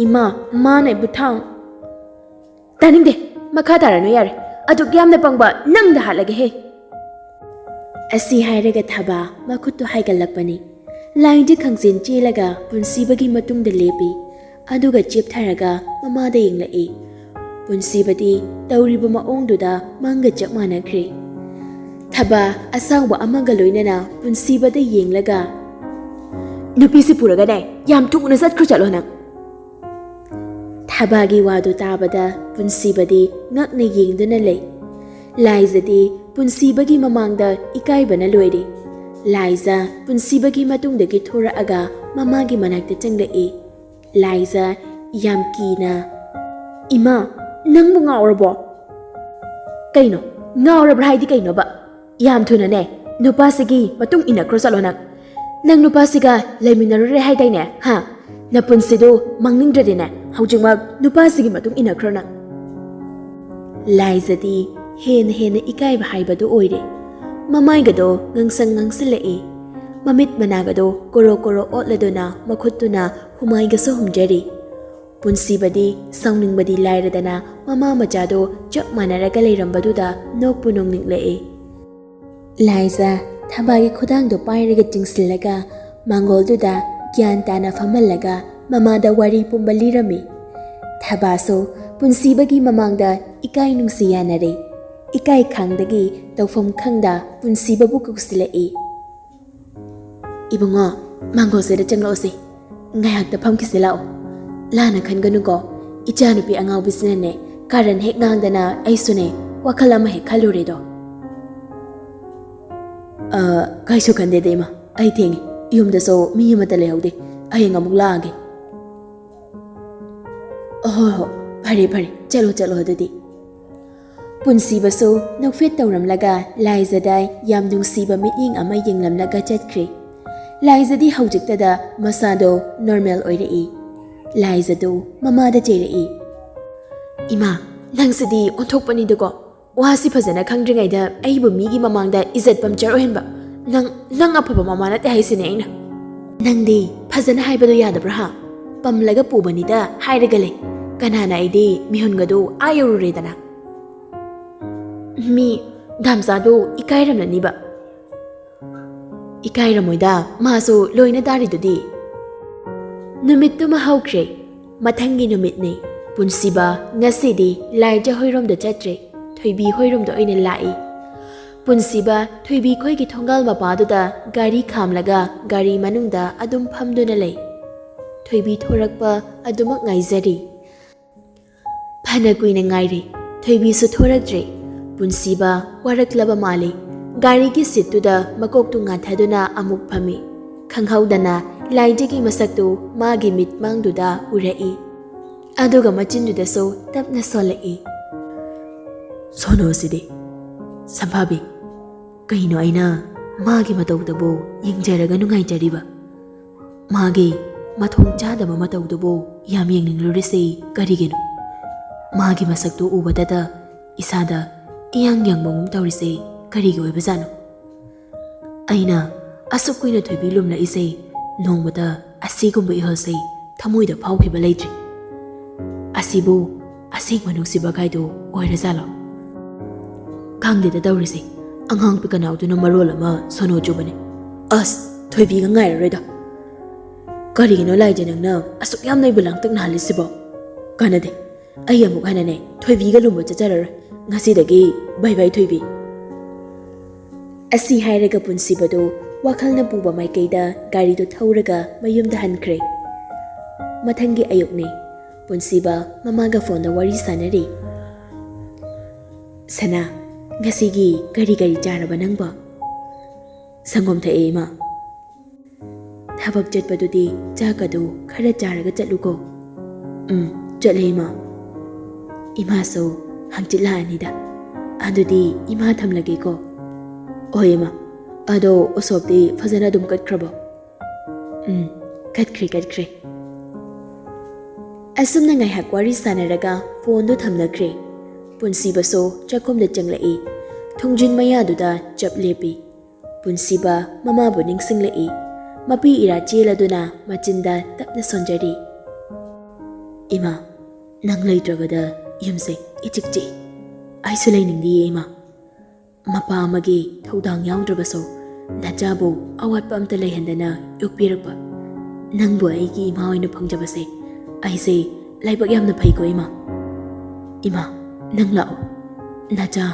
ꯏꯃꯥ, ꯃꯥꯅꯦ ꯕꯨꯊꯥꯡ꯫" "ꯇꯥꯅꯤꯡꯗꯦ, ꯃꯈꯥ ꯇꯥꯔꯅꯨ ꯌꯥꯔꯦ꯫ ꯑꯗꯨꯛ ꯌꯥꯝꯅ ꯄꯪꯕ ꯅꯪꯗ ꯍꯥꯠꯂꯒꯦꯍꯦ!" ꯑꯁꯤ ꯍꯥꯏꯔꯒ ꯊꯕꯥ ꯃꯈꯨꯠꯇꯨ ꯍꯥꯏꯒꯠꯂꯛꯄꯅꯤ꯫ ꯂꯥꯏꯟꯗ ꯈꯪꯆꯦꯟ ꯆꯦꯜꯂꯒ ꯄꯨꯟꯁꯤꯕꯒꯤ ꯃꯇꯨꯡꯗ ꯂꯦꯞꯄꯤ꯫ ꯑꯗꯨꯒ ꯆꯦꯞꯊꯔꯒ ꯃꯃꯥꯗ ꯌꯦꯡꯂꯛꯏ꯫ ꯄꯨꯟꯁꯤꯕꯗꯤ ꯇꯧꯔꯤꯕ ꯃꯑꯣꯡꯗꯨꯗ ꯃꯪꯒ ꯆꯞ ꯃꯥꯟꯅꯈ꯭ꯔꯦ꯫ ꯊꯕꯥ ꯑꯁꯥꯎꯕ ꯑꯃꯒ ꯂꯣꯏꯅꯅ ꯄꯨꯟꯁꯤꯕꯗ ꯌꯦꯡꯂꯒ, "ꯅꯨꯄꯤꯁꯤ ꯄꯨꯔꯒꯅꯦ, ꯌꯥꯝ ꯊꯨꯅ ꯆꯠꯈ꯭ꯔꯨ ꯆꯠꯂꯣ ꯅꯪ!" ꯊꯕꯥꯒꯤ ꯋꯥꯗꯨ ꯇꯥꯕꯗ ꯄꯨꯟꯁꯤꯕꯗꯤ ꯉꯛꯅ ꯌꯦꯡꯗꯨꯅ ꯂꯩ꯫ ꯂꯥꯏꯖꯗꯤ ꯄꯨꯟꯁꯤꯕꯒꯤ ꯃꯃꯥꯡꯗ ꯏꯀꯥꯏꯕꯅ ꯂꯣꯏꯔꯦ꯫ ꯂꯥꯏꯖ ꯄꯨꯟꯁꯤꯕꯒꯤ ꯃꯇꯨꯡꯗꯒꯤ ꯊꯣꯔꯛꯑꯒ ꯃꯃꯥꯒꯤ ꯃꯅꯥꯛꯇ ꯆꯪꯂꯛꯏ꯫ ꯂꯥꯏꯖ ꯌꯥꯝ ꯀꯤꯅ, "ꯏꯃꯥ, ꯅꯪꯕꯨ ꯉꯥꯎꯔꯕꯣ?" "ꯀꯩꯅꯣ? ꯉꯥꯎꯔꯕ꯭ꯔꯥ ꯍꯥꯏꯗꯤ ꯀꯩꯅꯣꯕ? ꯌꯥꯝ ꯊꯨꯅꯅꯦ ꯅꯨꯄꯥꯁꯤꯒꯤ ꯃꯇꯨꯡ ꯏꯟꯅꯈ꯭ꯔꯣ ꯆꯠꯂꯣ ꯅꯪ꯫ ꯅꯪ ꯅꯨꯄꯥꯁꯤꯒ ꯂꯩꯃꯤꯟꯅꯔꯨꯔꯦ ꯍꯥꯏꯗꯥꯏꯅꯦ, ꯍꯥ? ꯅꯄꯨꯟꯁꯤꯗꯣ ꯃꯥꯡꯅꯤꯡꯗ꯭ꯔꯗꯤꯅꯦ ꯍꯧꯖꯤꯛꯃꯛ ꯅꯨꯄꯥꯁꯤꯒꯤ ꯃꯇꯨꯡ ꯏꯟꯅꯈ꯭ꯔꯣ ꯅꯪ꯫" ꯂꯥꯏꯖꯗꯤ ꯍꯦꯟꯅ ꯍꯦꯟꯅ ꯏꯀꯥꯏꯕ ꯍꯥꯏꯕꯗꯨ ꯑꯣꯏꯔꯦ꯫ ꯃꯃꯥꯏꯒꯗꯣ ꯉꯥꯡꯁꯪ ꯉꯥꯡꯁꯤꯜꯂꯛꯏ꯫ ꯃꯃꯤꯠ ꯃꯅꯥꯒꯗꯣ ꯀꯣꯔꯣ ꯀꯣꯔꯣ ꯑꯣꯠꯂꯗꯨꯅ ꯃꯈꯨꯠꯇꯨꯅ ꯍꯨꯃꯥꯏꯒꯁꯨ ꯍꯨꯝꯖꯔꯤ꯫ ꯄꯨꯟꯁꯤꯕꯗꯤ ꯁꯥꯎꯅꯤꯡꯕꯗꯤ ꯂꯥꯏꯔꯗꯅ ꯃꯃꯥ ꯃꯆꯥꯗꯣ ꯆꯞ ꯃꯥꯟꯅꯔꯒ ꯂꯩꯔꯝꯕꯗꯨꯗ ꯅꯣꯛꯄꯨ ꯅꯣꯛꯅꯤꯡꯂꯛꯏ꯫ ꯂꯥꯏꯖ ꯊꯕꯥꯒꯤ ꯈꯨꯗꯥꯡꯗꯣ ꯄꯥꯏꯔꯒ ꯆꯤꯡꯁꯤꯜꯂꯒ ꯃꯥꯡꯒꯣꯜꯗꯨꯗ ꯒ꯭ꯌꯥꯟ ꯇꯥꯅ ꯐꯝꯍꯜꯂꯒ ꯃꯃꯥꯗ ꯋꯥꯔꯤ ꯄꯨꯝꯕ ꯂꯤꯔꯝꯃꯤ꯫ ꯊꯕꯥꯁꯨ ꯄꯨꯟꯁꯤꯕꯒꯤ ꯃꯃꯥꯡꯗ ꯏꯀꯥꯏ ꯅꯨꯡꯁꯤ ꯌꯥꯅꯔꯦ꯫ ꯏꯀꯥꯏ ꯈꯥꯡꯗꯒꯤ ꯇꯧꯐꯝ ꯈꯪꯗ ꯄꯨꯟꯁꯤꯕꯕꯨ ꯀꯧꯁꯤꯜꯂꯛꯏ꯫ "ꯏꯕꯨꯡꯉꯣ, ꯃꯥꯡꯒꯣꯜꯁꯤꯗ ꯆꯪꯂꯛꯑꯣꯁꯦ꯫ ꯉꯥꯏꯍꯥꯛꯇ ꯐꯝꯈꯤꯁꯤ ꯂꯥꯛꯑꯣ꯫ ꯂꯥꯟꯅ ꯈꯟꯒꯅꯨꯀꯣ, ꯏꯆꯥꯅꯨꯄꯤ ꯑꯉꯥꯎꯕꯤꯁꯤꯅꯅꯦ ꯀꯥꯔꯟ ꯍꯦꯛ ꯉꯥꯡꯗꯅ ꯑꯩꯁꯨꯅꯦ ꯋꯥꯈꯜ ꯑꯃ ꯍꯦꯛ ꯈꯜꯂꯨꯔꯦꯗꯣ꯫" "ꯑ, ꯀꯩꯁꯨ ꯈꯟꯗꯦꯗ ꯏꯃꯥ, ꯑꯩ ꯊꯦꯡꯉꯦ꯫ ꯌꯨꯝꯗꯁꯨ ꯃꯤ ꯑꯃꯠꯇ ꯂꯩꯍꯧꯗꯦ꯫ ꯍꯌꯦꯡ ꯑꯃꯨꯛ ꯂꯥꯛꯑꯒꯦ꯫" "ꯍꯣꯏ ꯍꯣꯏ, ꯐꯔꯦ ꯐꯔꯦ, ꯆꯠꯂꯣ ꯆꯠꯂꯣ ꯑꯗꯨꯗꯤ꯫" ꯄꯨꯟꯁꯤꯕꯁꯨ ꯅꯣꯛꯐꯦꯠ ꯇꯧꯔꯝꯂꯒ ꯂꯥꯏꯖꯗ ꯌꯥꯝ ꯅꯨꯡꯁꯤꯕ ꯃꯤꯠꯌꯦꯡ ꯑꯃ ꯌꯦꯡꯂꯝꯂꯒ ꯆꯠꯈ꯭ꯔꯦ꯫ ꯂꯥꯏꯖꯗꯤ ꯍꯧꯖꯤꯛꯇꯗ ꯃꯁꯥꯗꯣ ꯅꯣꯔꯃꯦꯜ ꯑꯣꯏꯔꯛꯏ꯫ ꯂꯥꯏꯖꯗꯨ ꯃꯃꯥꯗ ꯆꯩꯔꯛꯏ꯫ "ꯏꯃꯥ, ꯅꯪꯁꯤꯗꯤ ꯑꯣꯟꯊꯣꯛꯄꯅꯤꯗꯀꯣ꯫ ꯋꯥꯁꯤ ꯐꯖꯅ ꯈꯪꯗ꯭ꯔꯤꯉꯩꯗ ꯑꯩꯕꯨ ꯃꯤꯒꯤ ꯃꯃꯥꯡꯗ ꯏꯖꯠ ꯄꯝꯆꯔ ꯑꯣꯏꯍꯟꯕ꯫ ꯅꯪ, ꯅꯪ ꯑꯐꯕ ꯃꯃꯥ ꯅꯠꯇꯦ ꯍꯥꯏꯁꯤꯅꯦ ꯑꯩꯅ꯫ ꯅꯪꯗꯤ ꯐꯖꯅ ꯍꯥꯏꯕꯗꯣ ꯌꯥꯗꯕ꯭ꯔꯥ ꯍꯥ? ꯄꯝꯂꯒ ꯄꯨꯕꯅꯤꯗ ꯍꯥꯏꯔꯒ ꯂꯩ꯫ ꯀꯅꯥꯅ ꯑꯩꯗꯤ ꯃꯤꯍꯨꯟꯒꯗꯨ ꯑꯥ ꯌꯧꯔꯨꯔꯦꯗꯅ꯫ ꯃꯤ ꯗꯥꯝꯆꯥꯗꯨ ꯏꯀꯥꯏꯔꯝꯂꯅꯤꯕ꯫ ꯏꯀꯥꯏꯔꯝꯃꯣꯏꯗ, ꯃꯥꯁꯨ ꯂꯣꯏꯅ ꯇꯥꯔꯤꯗꯨꯗꯤ꯫ ꯅꯨꯃꯤꯠꯇꯨꯃ ꯍꯧꯈ꯭ꯔꯦ꯫ ꯃꯊꯪꯒꯤ ꯅꯨꯃꯤꯠꯅꯤ꯫ ꯄꯨꯟꯁꯤꯕ ꯉꯁꯤꯗꯤ ꯂꯥꯏꯖ ꯍꯣꯏꯔꯣꯝꯗ ꯆꯠꯇ꯭ꯔꯦ, ꯊꯣꯏꯕꯤ ꯍꯣꯏꯔꯣꯝꯗ ꯑꯣꯏꯅ ꯂꯥꯛꯏ꯫ ꯄꯨꯟꯁꯤꯕ ꯊꯣꯏꯕꯤ ꯈꯣꯏꯒꯤ ꯊꯣꯡꯒꯥꯜ ꯃꯄꯥꯗꯨꯗ ꯒꯥꯔꯤ ꯈꯥꯝꯂꯒ ꯒꯥꯔꯤ ꯃꯅꯨꯡꯗ ꯑꯗꯨꯝ ꯐꯝꯗꯨꯅ ꯂꯩ꯫ ꯊꯣꯏꯕꯤ ꯊꯣꯔꯛꯄ ꯑꯗꯨꯃꯛ ꯉꯥꯏꯖꯔꯤ꯫ ꯐꯅ ꯀꯨꯏꯅ ꯉꯥꯏꯔꯦ꯫ ꯊꯣꯏꯕꯤꯁꯨ ꯊꯣꯔꯛꯇ꯭ꯔꯦ꯫ ꯄꯨꯟꯁꯤꯕ ꯋꯥꯔꯛꯂꯕ ꯃꯥꯜꯂꯤ꯫ ꯒꯥꯔꯤꯒꯤ ꯁꯤꯠꯇꯨꯗ ꯃꯀꯣꯛꯇꯨ ꯉꯥꯊꯗꯨꯅ ꯑꯃꯨꯛ ꯐꯝꯃꯤ꯫ ꯈꯪꯍꯧꯗꯅ ꯂꯥꯏꯖꯒꯤ ꯃꯁꯛꯇꯨ ꯃꯥꯒꯤ ꯃꯤꯠꯃꯥꯡꯗꯨꯗ ꯎꯔꯛꯏ꯫ ꯑꯗꯨꯒ ꯃꯆꯤꯟꯗꯨꯗꯁꯨ ꯇꯞꯅ ꯁꯣꯜꯂꯛꯏ꯫ "ꯁꯣꯅꯣꯁꯤꯗꯤ, ꯁꯝꯐꯥꯕꯤ, ꯀꯩꯅꯣ ꯑꯩꯅ ꯃꯥꯒꯤ ꯃꯇꯧꯗꯕꯨ ꯌꯦꯡꯖꯔꯒ ꯅꯨꯡꯉꯥꯏꯖꯔꯤꯕ? ꯃꯥꯒꯤ ꯃꯊꯣꯡ ꯆꯥꯗꯕ ꯃꯇꯧꯗꯨꯕꯨ ꯌꯥꯝ ꯌꯦꯡꯅꯤꯡꯂꯨꯔꯤꯁꯤ ꯀꯔꯤꯒꯤꯅꯣ? ꯃꯥꯒꯤ ꯃꯁꯛꯇꯨ ꯎꯕꯗꯇ ꯏꯁꯥꯗ ꯏꯌꯥꯡ ꯌꯥꯡꯕꯒꯨꯝ ꯇꯧꯔꯤꯁꯤ ꯀꯔꯤꯒꯤ ꯑꯣꯏꯕꯖꯥꯠꯅꯣ? ꯑꯩꯅ ꯑꯁꯨꯛ ꯀꯨꯏꯅ ꯊꯣꯏꯕꯤ ꯂꯨꯝꯂꯛꯏꯁꯦ ꯅꯣꯡꯃꯇ ꯑꯁꯤꯒꯨꯝꯕ ꯏꯍꯜꯁꯦ ꯊꯃꯣꯏꯗ ꯐꯥꯎꯈꯤꯕ ꯂꯩꯇ꯭ꯔꯤ꯫ ꯑꯁꯤꯕꯨ ꯑꯁꯦꯡꯕ ꯅꯨꯡꯁꯤꯕ ꯀꯥꯏꯗꯨ ꯑꯣꯏꯔꯖꯥꯠꯂꯣ? ꯈꯪꯗꯦꯗ ꯇꯧꯔꯤꯁꯦ, ꯑꯉꯥꯡ ꯄꯤꯀꯅꯥꯎꯗꯨꯅ ꯃꯔꯣꯜ ꯑꯃ ꯁꯣꯅꯣ ꯆꯨꯕꯅꯦ꯫ ꯑꯁ, ꯊꯣꯏꯕꯤꯒ ꯉꯥꯏꯔꯔꯣꯏꯗ꯫ ꯀꯔꯤꯒꯤꯅꯣ ꯂꯥꯏꯖ ꯅꯪꯅ ꯑꯁꯨꯛ ꯌꯥꯝ ꯅꯩꯕ ꯂꯥꯡꯇꯛ ꯅꯥꯍꯜꯂꯤꯁꯤꯕꯣ? ꯀꯥꯟꯅꯗꯦ, ꯑꯩ ꯑꯃꯨꯛ ꯍꯟꯅꯅꯦ ꯊꯣꯏꯕꯤꯒ ꯂꯨꯝꯕ ꯆꯠꯆꯔꯔꯣꯏ꯫ ꯉꯁꯤꯗꯒꯤ ꯕꯥꯏ ꯕꯥꯏ ꯊꯣꯏꯕꯤ꯫ ꯑꯁꯤ ꯍꯥꯏꯔꯒ ꯄꯨꯟꯁꯤꯕꯗꯨ ꯋꯥꯈꯜꯅ ꯄꯨꯕ ꯃꯥꯏꯀꯩꯗ ꯒꯥꯔꯤꯗꯨ ꯊꯧꯔꯒ ꯃꯌꯨꯝꯗ ꯍꯟꯈ꯭ꯔꯦ꯫ ꯃꯊꯪꯒꯤ ꯑꯌꯨꯛꯅꯤ꯫ ꯄꯨꯟꯁꯤꯕ ꯃꯃꯥꯒ ꯐꯣꯟꯗ ꯋꯥꯔꯤ ꯁꯥꯟꯅꯔꯤ꯫ "ꯁꯅꯥ, ꯉꯁꯤꯒꯤ ꯀꯔꯤ ꯀꯔꯤ ꯆꯥꯔꯕ ꯅꯪꯕꯣ?" "ꯁꯪꯒꯣꯝ ꯊꯛꯑꯦ, ꯏꯃꯥ꯫" "ꯊꯕꯛ ꯆꯠꯄꯗꯨꯗꯤ ꯆꯥꯛꯀꯗꯨ ꯈꯔ ꯆꯥꯔꯒ ꯆꯠꯂꯨꯀꯣ꯫" "ꯎꯝ, ꯆꯠꯂꯦ, ꯏꯃꯥ꯫" "ꯏꯃꯥꯁꯨ ꯍꯪꯆꯤꯠ ꯂꯥꯛꯑꯅꯤꯗ꯫ ꯑꯗꯨꯗꯤ ꯏꯃꯥ ꯊꯝꯂꯒꯦꯀꯣ꯫" "ꯍꯣꯏ, ꯏꯃꯥ꯫ ꯑꯗꯣ ꯎꯁꯣꯞꯇꯤ ꯐꯖꯅ ꯑꯗꯨꯝ ꯀꯠꯈ꯭ꯔꯕꯣ?" "ꯎꯝ, ꯀꯠꯈ꯭ꯔꯦ, ꯀꯠꯈ꯭ꯔꯦ꯫" ꯑꯁꯨꯝꯅ ꯉꯥꯏꯍꯥꯛ ꯋꯥꯔꯤ ꯁꯥꯟꯅꯔꯒ ꯐꯣꯟꯗꯨ ꯊꯝꯅꯈ꯭ꯔꯦ꯫ ꯄꯨꯟꯁꯤꯕꯁꯨ ꯆꯥꯛꯈꯨꯝꯗ ꯆꯪꯂꯛꯏ꯫ ꯊꯣꯡꯖꯤꯟ ꯃꯌꯥꯗꯨꯗ ꯆꯞ ꯂꯦꯞꯄꯤ꯫ ꯄꯨꯟꯁꯤꯕ ꯃꯃꯥꯕꯨ ꯅꯤꯡꯁꯤꯡꯂꯛꯏ꯫ ꯃꯄꯤ ꯏꯔꯥ ꯆꯦꯜꯂꯗꯨꯅ ꯃꯆꯤꯟꯗ ꯇꯞꯅ ꯁꯣꯟꯖꯔꯤ꯫ "ꯏꯃꯥ, ꯅꯪ ꯂꯩꯇ꯭ꯔꯕꯗ ꯌꯨꯝꯁꯦ ꯏꯆꯤꯛ ꯆꯤꯛꯏ꯫ ꯑꯩꯁꯨ ꯂꯩꯅꯤꯡꯗꯤꯌꯦ ꯏꯃꯥ꯫ ꯃꯄꯥ ꯑꯃꯒꯤ ꯊꯧꯗꯥꯡ ꯌꯥꯎꯗ꯭ꯔꯕꯁꯨ ꯅꯆꯥꯕꯨ ꯑꯋꯥꯠꯄ ꯑꯝꯇ ꯂꯩꯍꯟꯗꯅ ꯌꯣꯛꯄꯤꯔꯛꯄ ꯅꯪꯕꯨ ꯑꯩꯒꯤ ꯏꯃꯥ ꯑꯣꯏꯅ ꯐꯪꯖꯕꯁꯦ ꯑꯩꯁꯦ ꯂꯥꯏꯕꯛ ꯌꯥꯝꯅ ꯐꯩꯀꯣ ꯏꯃꯥ꯫ ꯏꯃꯥ, ꯅꯪ ꯂꯥꯛꯑꯣ꯫ ꯅꯆꯥ,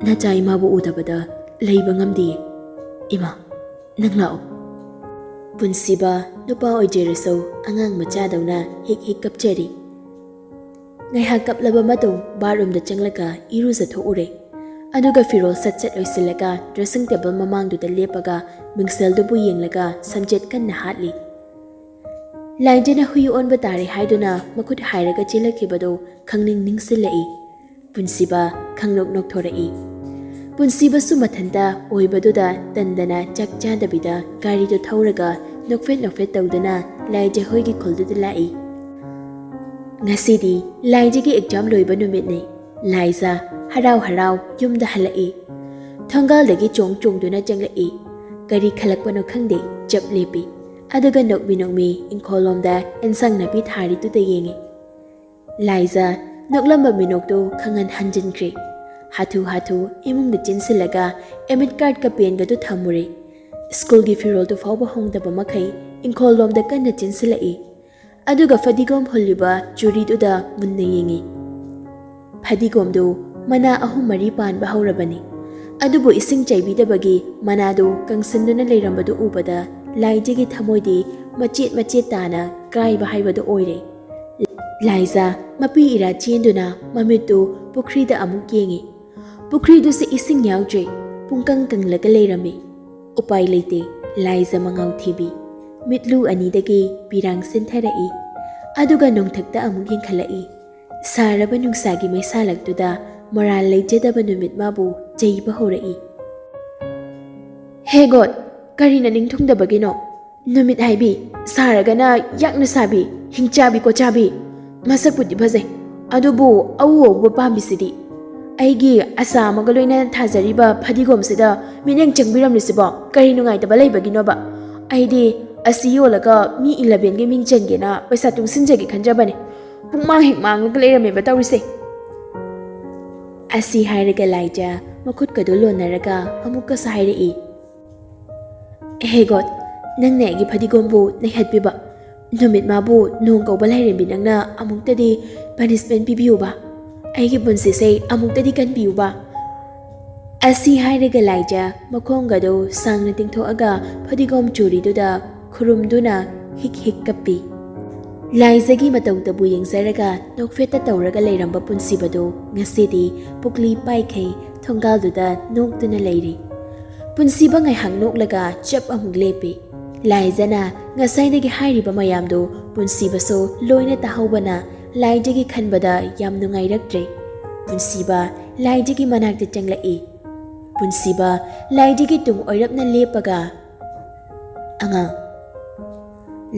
ꯅꯆꯥ ꯏꯃꯥꯕꯨ ꯎꯗꯕꯗ ꯂꯩꯕ ꯉꯝꯗꯤꯌꯦ꯫ ꯏꯃꯥ, ꯅꯪ ꯂꯥꯛꯑꯣ꯫" ꯄꯨꯟꯁꯤꯕ ꯅꯨꯄꯥ ꯑꯣꯏꯖꯔꯁꯨ ꯑꯉꯥꯡ ꯃꯆꯥꯗꯧꯅ ꯍꯤꯛ ꯍꯤꯛ ꯀꯞꯆꯔꯤ꯫ ꯉꯥꯏꯍꯥꯛ ꯀꯞꯂꯕ ꯃꯇꯨꯡ ꯕꯥꯠꯔꯨꯝꯗ ꯆꯪꯂꯒ ꯏꯔꯨꯖꯊꯣꯛꯎꯔꯦ꯫ ꯑꯗꯨꯒ ꯐꯤꯔꯣꯜ ꯁꯠ ꯁꯠ ꯂꯣꯏꯁꯤꯜꯂꯒ ꯗ꯭ꯔꯦꯁꯤꯡ ꯇꯦꯕꯜ ꯃꯃꯥꯡꯗꯨꯗ ꯂꯦꯞꯄꯒ ꯃꯤꯡꯁꯦꯜꯗꯨꯕꯨ ꯌꯦꯡꯂꯒ ꯁꯝꯖꯦꯠ ꯀꯟꯅ ꯍꯥꯠꯂꯤ꯫ ꯂꯥꯏꯖꯅ ꯍꯨꯏ ꯑꯣꯟꯕ ꯇꯥꯔꯦ ꯍꯥꯏꯗꯨꯅ ꯃꯈꯨꯠ ꯍꯥꯏꯔꯒ ꯆꯦꯜꯂꯛꯈꯤꯕꯗꯨ ꯈꯪꯅꯤꯡ ꯅꯤꯡꯁꯤꯜꯂꯛꯏ꯫ ꯄꯨꯟꯁꯤꯕ ꯈꯪꯅꯣꯛ ꯅꯣꯛꯊꯣꯔꯛꯏ꯫ ꯄꯨꯟꯁꯤꯕꯁꯨ ꯃꯊꯟꯇ ꯑꯣꯏꯕꯗꯨꯗ ꯇꯟꯗꯅ ꯆꯥꯛ ꯆꯥꯗꯕꯤꯗ ꯒꯥꯔꯤꯗꯨ ꯊꯧꯔꯒ ꯅꯣꯛꯐꯦꯠ ꯅꯣꯛꯐꯦꯠ ꯇꯧꯗꯨꯅ ꯂꯥꯏꯖ ꯍꯣꯏꯒꯤ ꯈꯨꯜꯗꯨꯗ ꯂꯥꯛꯏ꯫ ꯉꯁꯤꯗꯤ ꯂꯥꯏꯖꯒꯤ ꯑꯦꯛꯖꯥꯝ ꯂꯣꯏꯕ ꯅꯨꯃꯤꯠꯅꯤ꯫ ꯂꯥꯏꯖ ꯍꯔꯥꯎ ꯍꯔꯥꯎ ꯌꯨꯝꯗ ꯍꯜꯂꯛꯏ꯫ ꯊꯣꯡꯒꯥꯜꯗꯒꯤ ꯆꯣꯡ ꯆꯣꯡꯗꯨꯅ ꯆꯪꯂꯛꯏ꯫ ꯀꯔꯤ ꯈꯜꯂꯛꯄꯅꯣ ꯈꯪꯗꯦ, ꯆꯞ ꯂꯦꯞꯄꯤ꯫ ꯑꯗꯨꯒ ꯅꯣꯛꯃꯤ ꯅꯣꯛꯃꯤ ꯏꯪꯈꯣꯜꯂꯣꯝꯗ ꯑꯦꯟꯁꯥꯡ ꯅꯥꯄꯤ ꯊꯥꯔꯤꯗꯨꯗ ꯌꯦꯡꯉꯤ꯫ ꯂꯥꯏꯖ ꯅꯣꯛꯂꯝꯕ ꯃꯤꯅꯣꯛꯇꯨ ꯈꯪꯍꯟ ꯍꯟꯖꯤꯟꯈ꯭ꯔꯦ꯫ ꯍꯥꯊꯨ ꯍꯥꯊꯨ ꯏꯃꯨꯡꯗ ꯆꯦꯟꯁꯤꯜꯂꯒ ꯑꯦꯃꯤꯠ ꯀꯥꯔꯠꯀ ꯄꯦꯟꯒꯗꯨ ꯊꯝꯃꯨꯔꯦ꯫ ꯁ꯭ꯀꯨꯜꯒꯤ ꯐꯤꯔꯣꯜꯗꯨ ꯐꯥꯎꯕ ꯍꯣꯡꯗꯕ ꯃꯈꯩ ꯏꯪꯈꯣꯜꯂꯣꯝꯗ ꯀꯟꯅ ꯆꯦꯟꯁꯤꯜꯂꯛꯏ꯫ ꯑꯗꯨꯒ ꯐꯗꯤꯒꯣꯝ ꯍꯨꯜꯂꯤꯕ ꯆꯨꯔꯤꯗꯨꯗ ꯃꯨꯟꯅ ꯌꯦꯡꯉꯤ꯫ ꯐꯗꯤꯒꯣꯝꯗꯨ ꯃꯅꯥ ꯑꯍꯨꯝ ꯃꯔꯤ ꯄꯥꯟꯕ ꯍꯧꯔꯕꯅꯤ꯫ ꯑꯗꯨꯕꯨ ꯏꯁꯤꯡ ꯆꯥꯏꯕꯤꯗꯕꯒꯤ ꯃꯅꯥꯗꯨ ꯀꯪꯁꯤꯟꯗꯨꯅ ꯂꯩꯔꯝꯕꯗꯨ ꯎꯕꯗ ꯂꯥꯏꯖꯒꯤ ꯊꯃꯣꯏꯗꯤ ꯃꯆꯦꯠ ꯃꯆꯦꯠ ꯇꯥꯅ ꯀꯥꯏꯕ ꯍꯥꯏꯕꯗꯨ ꯑꯣꯏꯔꯦ꯫ ꯂꯥꯏꯖ ꯃꯄꯤ ꯏꯔꯥ ꯆꯦꯟꯗꯨꯅ ꯃꯃꯤꯠꯇꯨ ꯄꯨꯈ꯭ꯔꯤꯗ ꯑꯃꯨꯛ ꯌꯦꯡꯉꯤ꯫ ꯄꯨꯈ꯭ꯔꯤꯗꯨꯁꯨ ꯏꯁꯤꯡ ꯌꯥꯎꯗ꯭ꯔꯦ, ꯄꯨꯡꯀꯪ ꯀꯪꯂꯒ ꯂꯩꯔꯝꯃꯤ꯫ ꯎꯄꯥꯏ ꯂꯩꯇꯦ, ꯂꯥꯏꯖ ꯃꯉꯥꯎ ꯊꯤꯕꯤ꯫ ꯃꯤꯠꯂꯨ ꯑꯅꯤꯗꯒꯤ ꯄꯤꯔꯥꯡ ꯆꯦꯟꯊꯔꯛꯏ꯫ ꯑꯗꯨꯒ ꯅꯣꯡꯊꯛꯇ ꯑꯃꯨꯛ ꯌꯦꯡꯈꯠꯂꯛꯏ꯫ ꯁꯥꯔꯕ ꯅꯨꯡꯁꯥꯒꯤ ꯃꯩꯁꯥꯂꯛꯇꯨꯗ ꯃꯔꯥꯜ ꯂꯩꯖꯗꯕ ꯅꯨꯃꯤꯠ ꯃꯥꯕꯨ ꯆꯩꯕ ꯍꯧꯔꯛꯏ꯫ "ꯍꯦ ꯒꯣꯗ, ꯀꯔꯤꯅ ꯅꯤꯡꯊꯨꯡꯗꯕꯒꯤꯅꯣ? ꯅꯨꯃꯤꯠ ꯍꯥꯏꯕꯤ ꯁꯥꯔꯒꯅ ꯌꯥꯛꯅ ꯁꯥꯕꯤ, ꯍꯤꯡꯆꯥꯕꯤ ꯀꯣꯆꯥꯕꯤ꯫ ꯃꯁꯛꯄꯨꯗꯤ ꯐꯖꯩ, ꯑꯗꯨꯕꯨ ꯑꯎ ꯑꯎꯕ ꯄꯥꯝꯕꯤꯁꯤꯗꯤ꯫ ꯑꯩꯒꯤ ꯑꯁꯥ ꯑꯃꯒ ꯂꯣꯏꯅꯅ ꯊꯥꯖꯔꯤꯕ ꯐꯗꯤꯒꯣꯝꯁꯤꯗ ꯃꯤꯠꯌꯦꯡ ꯆꯪꯕꯤꯔꯝꯂꯤꯁꯤꯕꯣ ꯀꯔꯤ ꯅꯨꯡꯉꯥꯏꯇꯕ ꯂꯩꯕꯒꯤꯅꯣꯕ? ꯑꯩꯗꯤ ꯑꯁꯤ ꯌꯣꯜꯂꯒ ꯃꯤ ꯏꯂꯚꯦꯟꯒꯤ ꯃꯤꯡ ꯆꯟꯒꯦꯅ ꯄꯩꯁꯥ ꯇꯨꯡꯁꯤꯟꯖꯒꯦ ꯈꯟꯖꯕꯅꯦ꯫ ꯄꯨꯡꯃꯥꯡ ꯍꯦꯛ ꯃꯥꯡꯂꯒ ꯂꯩꯔꯝꯃꯦꯕ ꯇꯧꯔꯤꯁꯦ꯫ ꯑꯁꯤ ꯍꯥꯏꯔꯒ ꯂꯥꯏꯖ ꯃꯈꯨꯠꯀꯗꯨ ꯂꯣꯟꯅꯔꯒ ꯑꯃꯨꯛꯀꯁꯨ ꯍꯥꯏꯔꯛꯏ, "ꯍꯦ ꯒꯣꯗ, ꯅꯪꯅ ꯑꯩꯒꯤ ꯐꯗꯤꯒꯣꯝꯕꯨ ꯅꯩꯍꯠꯄꯤꯕ꯫ ꯅꯨꯃꯤꯠ ꯃꯥꯕꯨ ꯅꯣꯡ ꯀꯧꯕ ꯂꯥꯏꯔꯦꯝꯕꯤ ꯅꯪꯅ ꯑꯃꯨꯛꯇꯗꯤ ꯄꯅꯤꯁꯃꯦꯟ ꯄꯤꯕꯤꯌꯨꯕ꯫ ꯑꯩꯒꯤ ꯄꯨꯟꯁꯤꯁꯦ ꯑꯃꯨꯛꯇꯗꯤ ꯀꯟꯕꯤꯌꯨꯕ"꯫ ꯑꯁꯤ ꯍꯥꯏꯔꯒ ꯂꯥꯏꯖ ꯃꯈꯣꯡꯒꯗꯨ ꯁꯥꯡꯅ ꯇꯤꯡꯊꯣꯛꯑꯒ ꯐꯗꯤꯒꯣꯝ ꯆꯨꯔꯤꯗꯨꯗ ꯈꯨꯔꯨꯝꯗꯨꯅ ꯍꯤꯛ ꯍꯤꯛ ꯀꯞꯄꯤ꯫ ꯂꯥꯏꯖꯒꯤ ꯃꯇꯧꯗꯕꯨ ꯌꯦꯡꯖꯔꯒ ꯅꯣꯛꯐꯦꯠꯇ ꯇꯧꯔꯒ ꯂꯩꯔꯝꯕ ꯄꯨꯟꯁꯤꯕꯗꯨ ꯉꯁꯤꯗꯤ ꯄꯨꯛꯂꯤ ꯄꯥꯏꯈꯩ ꯊꯣꯡꯒꯥꯜꯗꯨꯗ ꯅꯣꯛꯇꯨꯅ ꯂꯩꯔꯤ꯫ ꯄꯨꯟꯁꯤꯕ ꯉꯥꯏꯍꯥꯛ ꯅꯣꯛꯂꯒ ꯆꯞ ꯑꯃꯨꯛ ꯂꯦꯞꯄꯤ꯫ ꯂꯥꯏꯖꯅ ꯉꯁꯥꯏꯗꯒꯤ ꯍꯥꯏꯔꯤꯕ ꯃꯌꯥꯝꯗꯨ ꯄꯨꯟꯁꯤꯕꯁꯨ ꯂꯣꯏꯅ ꯇꯥꯍꯧꯕꯅ ꯂꯥꯏꯖꯒꯤ ꯈꯟꯕꯗ ꯌꯥꯝ ꯅꯨꯡꯉꯥꯏꯔꯛꯇ꯭ꯔꯦ꯫ ꯄꯨꯟꯁꯤꯕ ꯂꯥꯏꯖꯒꯤ ꯃꯅꯥꯛꯇ ꯆꯪꯂꯛꯏ꯫ ꯄꯨꯟꯁꯤꯕ ꯂꯥꯏꯖꯒꯤ ꯇꯨꯡ ꯑꯣꯏꯔꯞꯅ ꯂꯦꯞꯄꯒ, "ꯑꯉꯥꯡ"꯫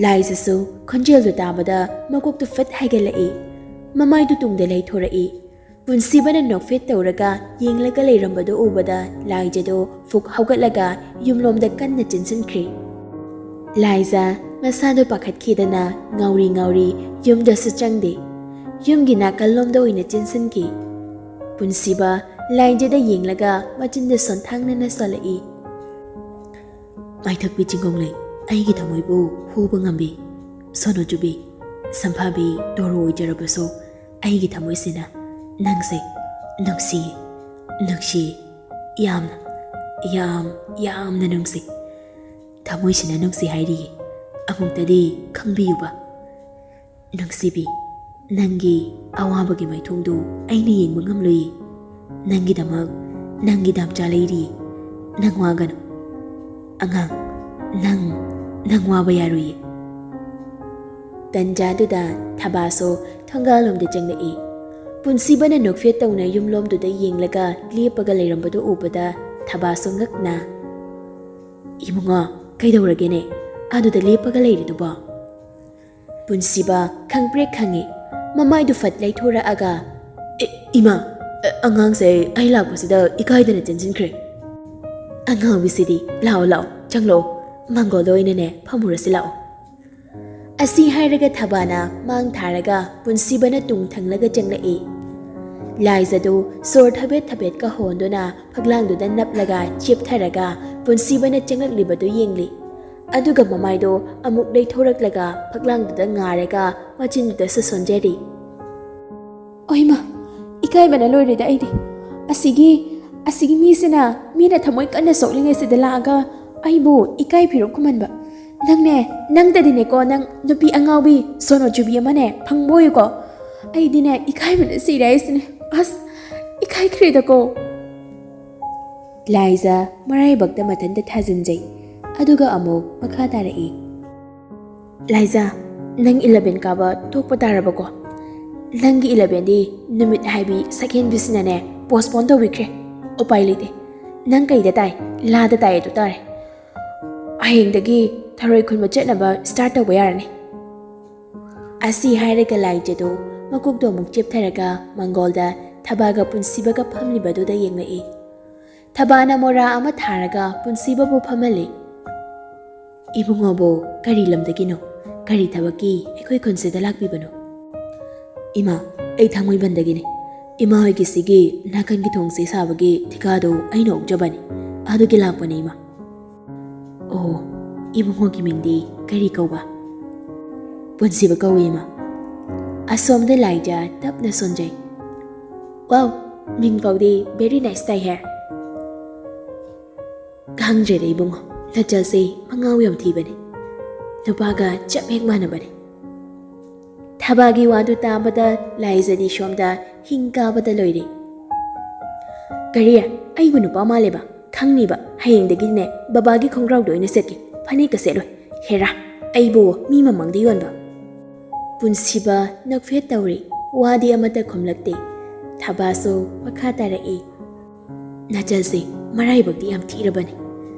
ꯂꯥꯏꯖꯁꯨ ꯈꯣꯟꯖꯦꯜꯗꯨ ꯇꯥꯕꯗ ꯃꯀꯣꯛꯇꯨ ꯐꯠ ꯍꯥꯏꯒꯠꯂꯛꯏ꯫ ꯃꯃꯥꯏꯗꯨ ꯇꯨꯡꯗ ꯂꯩꯊꯣꯔꯛꯏ꯫ ꯄꯨꯟꯁꯤꯕꯅ ꯅꯣꯛꯐꯦꯠ ꯇꯧꯔꯒ ꯌꯦꯡꯂꯒ ꯂꯩꯔꯝꯕꯗꯨ ꯎꯕꯗ ꯂꯥꯏꯖꯗꯨ ꯐꯨꯛ ꯍꯧꯒꯠꯂꯒ ꯌꯨꯝꯂꯣꯝꯗ ꯀꯟꯅ ꯆꯦꯟꯁꯤꯟꯈ꯭ꯔꯦ꯫ ꯂꯥꯏꯖ ꯃꯁꯥꯗꯨ ꯄꯥꯈꯠꯈꯤꯗꯅ ꯉꯥꯎꯔꯤ ꯉꯥꯎꯔꯤ ꯌꯨꯝꯗꯁꯨ ꯆꯪꯗꯦ꯫ ꯌꯨꯝꯒꯤ ꯅꯥꯀꯜꯂꯣꯝꯗ ꯑꯣꯏꯅ ꯆꯦꯟꯁꯤꯟꯈꯤ꯫ ꯄꯨꯟꯁꯤꯕ ꯂꯥꯏꯖꯗ ꯌꯦꯡꯂꯒ ꯃꯆꯤꯟꯗ ꯁꯣꯟꯊꯥꯡꯅꯅ ꯁꯣꯜꯂꯛꯏ꯫ "ꯃꯥꯏꯊꯛꯄꯤ ꯆꯤꯡꯒꯣꯡꯂꯩ, ꯑꯩꯒꯤ ꯊꯃꯣꯏꯕꯨ ꯍꯨꯕ ꯉꯝꯕꯤ꯫ ꯁꯣꯅꯣ ꯆꯨꯕꯤ, ꯁꯝꯐꯥꯕꯤ ꯇꯣꯔꯣ ꯑꯣꯏꯖꯔꯕꯁꯨ, ꯑꯩꯒꯤ ꯊꯃꯣꯏꯁꯤꯅ ꯅꯪꯁꯦ ꯅꯨꯡꯁꯤ, ꯅꯨꯡꯁꯤ, ꯌꯥꯝꯅ, ꯌꯥꯝ, ꯌꯥꯝꯅ ꯅꯨꯡꯁꯤ꯫ ꯊꯃꯣꯏꯁꯤꯅ ꯅꯨꯡꯁꯤ ꯍꯥꯏꯔꯤꯌꯦ꯫ ꯑꯃꯨꯛꯇꯗꯤ ꯈꯪꯕꯤꯌꯨꯕ꯫ ꯅꯨꯡꯁꯤꯕꯤ, ꯅꯪꯒꯤ ꯑꯋꯥꯕꯒꯤ ꯃꯥꯏꯊꯣꯡꯗꯨ ꯑꯩꯅ ꯌꯦꯡꯕ ꯉꯝꯂꯨꯏ꯫ ꯅꯪꯒꯤꯗꯃꯛ ꯅꯪꯒꯤ ꯗꯥꯝꯆꯥ ꯂꯩꯔꯤ꯫ ꯅꯪ ꯋꯥꯒꯅꯨ꯫ ꯑꯉꯥꯡ, ꯅꯪ, ꯅꯪ ꯋꯥꯕ ꯌꯥꯔꯣꯏꯌꯦ"꯫ ꯇꯟꯖꯥꯗꯨꯗ ꯊꯕꯥꯁꯨ ꯊꯣꯡꯒꯥꯜꯂꯣꯝꯗ ꯆꯪꯂꯛꯏ꯫ ꯄꯨꯟꯁꯤꯕꯅ ꯅꯣꯛꯐꯦꯠ ꯇꯧꯅ ꯌꯨꯝꯂꯣꯝꯗꯨꯗ ꯌꯦꯡꯂꯒ ꯂꯦꯞꯄꯒ ꯂꯩꯔꯝꯕꯗꯨ ꯎꯕꯗ ꯊꯕꯥꯁꯨ ꯉꯛꯅ, "ꯏꯕꯨꯡꯉꯣ, ꯀꯩꯗꯧꯔꯒꯦꯅꯦ? ꯑꯗꯨꯗ ꯂꯦꯞꯄꯒ ꯂꯩꯔꯤꯗꯨꯕꯣ?" ꯄꯨꯟꯁꯤꯕ ꯈꯪꯄ꯭ꯔꯦꯛ ꯈꯪꯉꯤ꯫ ꯃꯃꯥꯏꯗꯨ ꯐꯠ ꯂꯩꯊꯣꯔꯛꯑꯒ, "ꯑꯦ, ꯏꯃꯥ, ꯑꯉꯥꯡꯁꯦ ꯑꯩ ꯂꯥꯛꯄꯁꯤꯗ ꯏꯀꯥꯏꯗꯅ ꯆꯦꯟꯁꯤꯟꯈ꯭ꯔꯦ꯫ ꯑꯉꯥꯎꯕꯤꯁꯤꯗꯤ, ꯂꯥꯛꯑꯣ ꯂꯥꯛꯑꯣ, ꯆꯪꯂꯛꯑꯣ, ꯃꯪꯒꯣꯜꯗ ꯑꯣꯏꯅꯅꯦ ꯐꯝꯃꯨꯔꯁꯤ ꯂꯥꯛꯑꯣ꯫ ꯑꯁꯤ ꯍꯥꯏꯔꯒ ꯊꯕꯥꯅ ꯃꯥꯡ ꯊꯥꯔꯒ ꯄꯨꯟꯁꯤꯕꯅ ꯇꯨꯡ ꯊꯪꯂꯒ ꯆꯪꯂꯛꯏ꯫ ꯂꯥꯏꯖꯗꯨ ꯁꯣꯔ ꯊꯕꯦꯠ ꯊꯕꯦꯠꯀ ꯍꯣꯟꯗꯨꯅ ꯐꯛꯂꯥꯡꯗꯨꯗ ꯅꯞꯂꯒ ꯆꯦꯞꯊꯔꯒ ꯄꯨꯟꯁꯤꯕꯅ ꯆꯪꯂꯛꯂꯤꯕꯗꯨ ꯌꯦꯡꯂꯤ꯫ ꯑꯗꯨꯒ ꯃꯃꯥꯏꯗꯣ ꯑꯃꯨꯛ ꯂꯩꯊꯣꯔꯛꯂꯒ ꯐꯛꯂꯥꯡꯗꯨꯗ ꯉꯥꯔꯒ ꯃꯆꯤꯟꯗꯨꯗꯁꯨ ꯁꯣꯟꯖꯔꯤ꯫ ꯑꯣꯏꯃ, ꯏꯀꯥꯏꯕꯅ ꯂꯣꯏꯔꯦꯗ ꯑꯩꯗꯤ꯫ ꯑꯁꯤꯒꯤ, ꯑꯁꯤꯒꯤ ꯃꯤꯁꯤꯅ ꯃꯤꯅ ꯊꯃꯣꯏ ꯀꯟꯅ ꯁꯣꯛꯂꯤꯉꯩꯁꯤꯗ ꯂꯥꯛꯑꯒ ꯑꯩꯕꯨ ꯏꯀꯥꯏ ꯐꯤꯔꯨꯛ ꯈꯨꯝꯍꯟꯕ꯫ ꯅꯪꯅꯦ, ꯅꯪꯇꯗꯤꯅꯦꯀꯣ, ꯅꯪ ꯅꯨꯄꯤ ꯑꯉꯥꯎꯕꯤ ꯁꯣꯅꯣ ꯆꯨꯕꯤ ꯑꯃꯅꯦ ꯐꯪꯕ ꯑꯣꯏꯌꯨꯀꯣ꯫ ꯑꯩꯗꯤꯅꯦ ꯏꯀꯥꯏꯕꯅ ꯁꯤꯔꯦ ꯍꯥꯏꯁꯤꯅꯦ꯫ ꯑꯁ, ꯏꯀꯥꯏꯈ꯭ꯔꯦꯗꯀꯣ꯫ ꯂꯥꯏꯖ ꯃꯔꯥꯏꯕꯛꯇ ꯃꯊꯟꯇ ꯊꯥꯖꯤꯟꯖꯩ꯫ ꯑꯗꯨꯒ ꯑꯃꯨꯛ ꯃꯈꯥ ꯇꯥꯔꯛꯏ꯫ ꯂꯥꯏꯖ, ꯅꯪ ꯏꯂꯚꯦꯟ ꯀꯥꯕ ꯇꯣꯛꯄ ꯇꯥꯔꯕꯀꯣ? ꯅꯪꯒꯤ ꯏꯂꯚꯦꯟꯗꯤ ꯅꯨꯃꯤꯠ ꯍꯥꯏꯕꯤ ꯁꯛꯍꯦꯟꯕꯤꯁꯤꯅꯅꯦ postpone ꯇꯧꯕꯤꯈ꯭ꯔꯦ꯫ ꯎꯄꯥꯏ ꯂꯩꯇꯦ꯫ ꯅꯪ ꯀꯩꯗ ꯇꯥꯏ? ꯂꯥꯗ ꯇꯥꯏ ꯑꯗꯨ ꯇꯥꯔꯦ꯫ ꯍꯌꯦꯡꯗꯒꯤ ꯊꯔꯣꯏ ꯈꯨꯟꯕ ꯆꯠꯅꯕ start ꯇꯧꯕ ꯌꯥꯔꯅꯤ꯫ ꯑꯁꯤ ꯍꯥꯏꯔꯒ ꯂꯥꯏꯖꯗꯨ ꯃꯀꯣꯛꯇꯣ ꯑꯃꯨꯛ ꯆꯦꯞꯊꯔꯒ ꯃꯪꯒꯣꯜꯗ ꯊꯕꯥꯒ ꯄꯨꯟꯁꯤꯕꯒ ꯐꯝꯂꯤꯕꯗꯨꯗ ꯌꯦꯡꯂꯛꯏ꯫ ꯊꯕꯥꯅ ꯃꯣꯔꯥ ꯑꯃ ꯊꯥꯔꯒ ꯄꯨꯟꯁꯤꯕꯕꯨ ꯐꯝꯍꯜꯂꯤ꯫ ꯏꯕꯨꯡꯉꯣꯕꯨ ꯀꯔꯤ ꯂꯝꯗꯒꯤꯅꯣ? ꯀꯔꯤ ꯊꯕꯛꯀꯤ ꯑꯩꯈꯣꯏ ꯈꯨꯟꯁꯤꯗ ꯂꯥꯛꯄꯤꯕꯅꯣ? ꯏꯃꯥ, ꯑꯩ ꯊꯥꯡꯃꯩꯕꯟꯗꯒꯤꯅꯤ꯫ ꯏꯃꯥ ꯍꯣꯏꯒꯤ ꯁꯤꯒꯤ ꯅꯥꯀꯟꯒꯤ ꯊꯣꯡꯁꯦ ꯁꯥꯕꯒꯤ ꯊꯤꯀꯥꯗꯣ ꯑꯩꯅ ꯑꯣꯛꯆꯕꯅꯤ꯫ ꯑꯗꯨꯒꯤ ꯂꯥꯛꯄꯅꯤ, ꯏꯃꯥ꯫ ꯑꯣ, ꯏꯕꯨꯡꯉꯣꯒꯤ ꯃꯤꯡꯗꯤ ꯀꯔꯤ ꯀꯧꯕ? ꯄꯨꯟꯁꯤꯕ ꯀꯧꯏ, ꯏꯃꯥ꯫ ꯑꯁꯣꯝꯗ ꯂꯥꯏꯖ ꯇꯞꯅ ꯁꯣꯟꯖꯩ꯫ ꯋꯥꯎ, ꯃꯤꯡ ꯐꯥꯎꯗꯤ very nice ꯇꯥꯏꯍꯦ꯫ ꯈꯪꯗ꯭ꯔꯦꯗ ꯏꯕꯨꯡꯉꯣ, ꯅꯆꯜꯁꯦ ꯃꯉꯥꯎ ꯌꯥꯝ ꯊꯤꯕꯅꯦ꯫ ꯅꯨꯄꯥꯒ ꯆꯞ ꯍꯦꯛ ꯃꯥꯟꯅꯕꯅꯦ꯫ ꯊꯕꯥꯒꯤ ꯋꯥꯗꯨ ꯇꯥꯕꯗ ꯂꯥꯏꯖꯗꯤ ꯁꯣꯝꯗ ꯍꯤꯡ ꯀꯥꯕꯗ ꯂꯣꯏꯔꯦ꯫ ꯀꯔꯤ? ꯑꯩꯕꯨ ꯅꯨꯄꯥ ꯃꯥꯜꯂꯦꯕ? ꯈꯪꯅꯤꯕ, ꯍꯌꯦꯡꯗꯒꯤꯅꯦ ꯕꯕꯥꯒꯤ ꯈꯣꯡꯒ꯭ꯔꯥꯎꯗꯣ ꯑꯣꯏꯅ ꯁꯦꯠꯀꯦ, ꯐꯅꯦꯛꯀ ꯁꯦꯠꯂꯣꯏ꯫ ꯍꯦꯔꯥ, ꯑꯩꯕꯨ ꯃꯤ ꯃꯃꯥꯡꯗ ꯌꯣꯟꯕ꯫ ꯄꯨꯟꯁꯤꯕ ꯅꯣꯛꯐꯦꯠ ꯇꯧꯔꯤ, ꯋꯥꯗꯤ ꯑꯃꯠꯇ ꯈꯨꯝꯂꯛꯇꯦ꯫ ꯊꯕꯥꯁꯨ ꯃꯈꯥ ꯇꯥꯔꯛꯏ꯫ ꯅꯆꯜꯁꯦ ꯃꯔꯥꯏꯕꯛꯇꯤ ꯌꯥꯝ ꯊꯤꯔꯕꯅꯤ꯫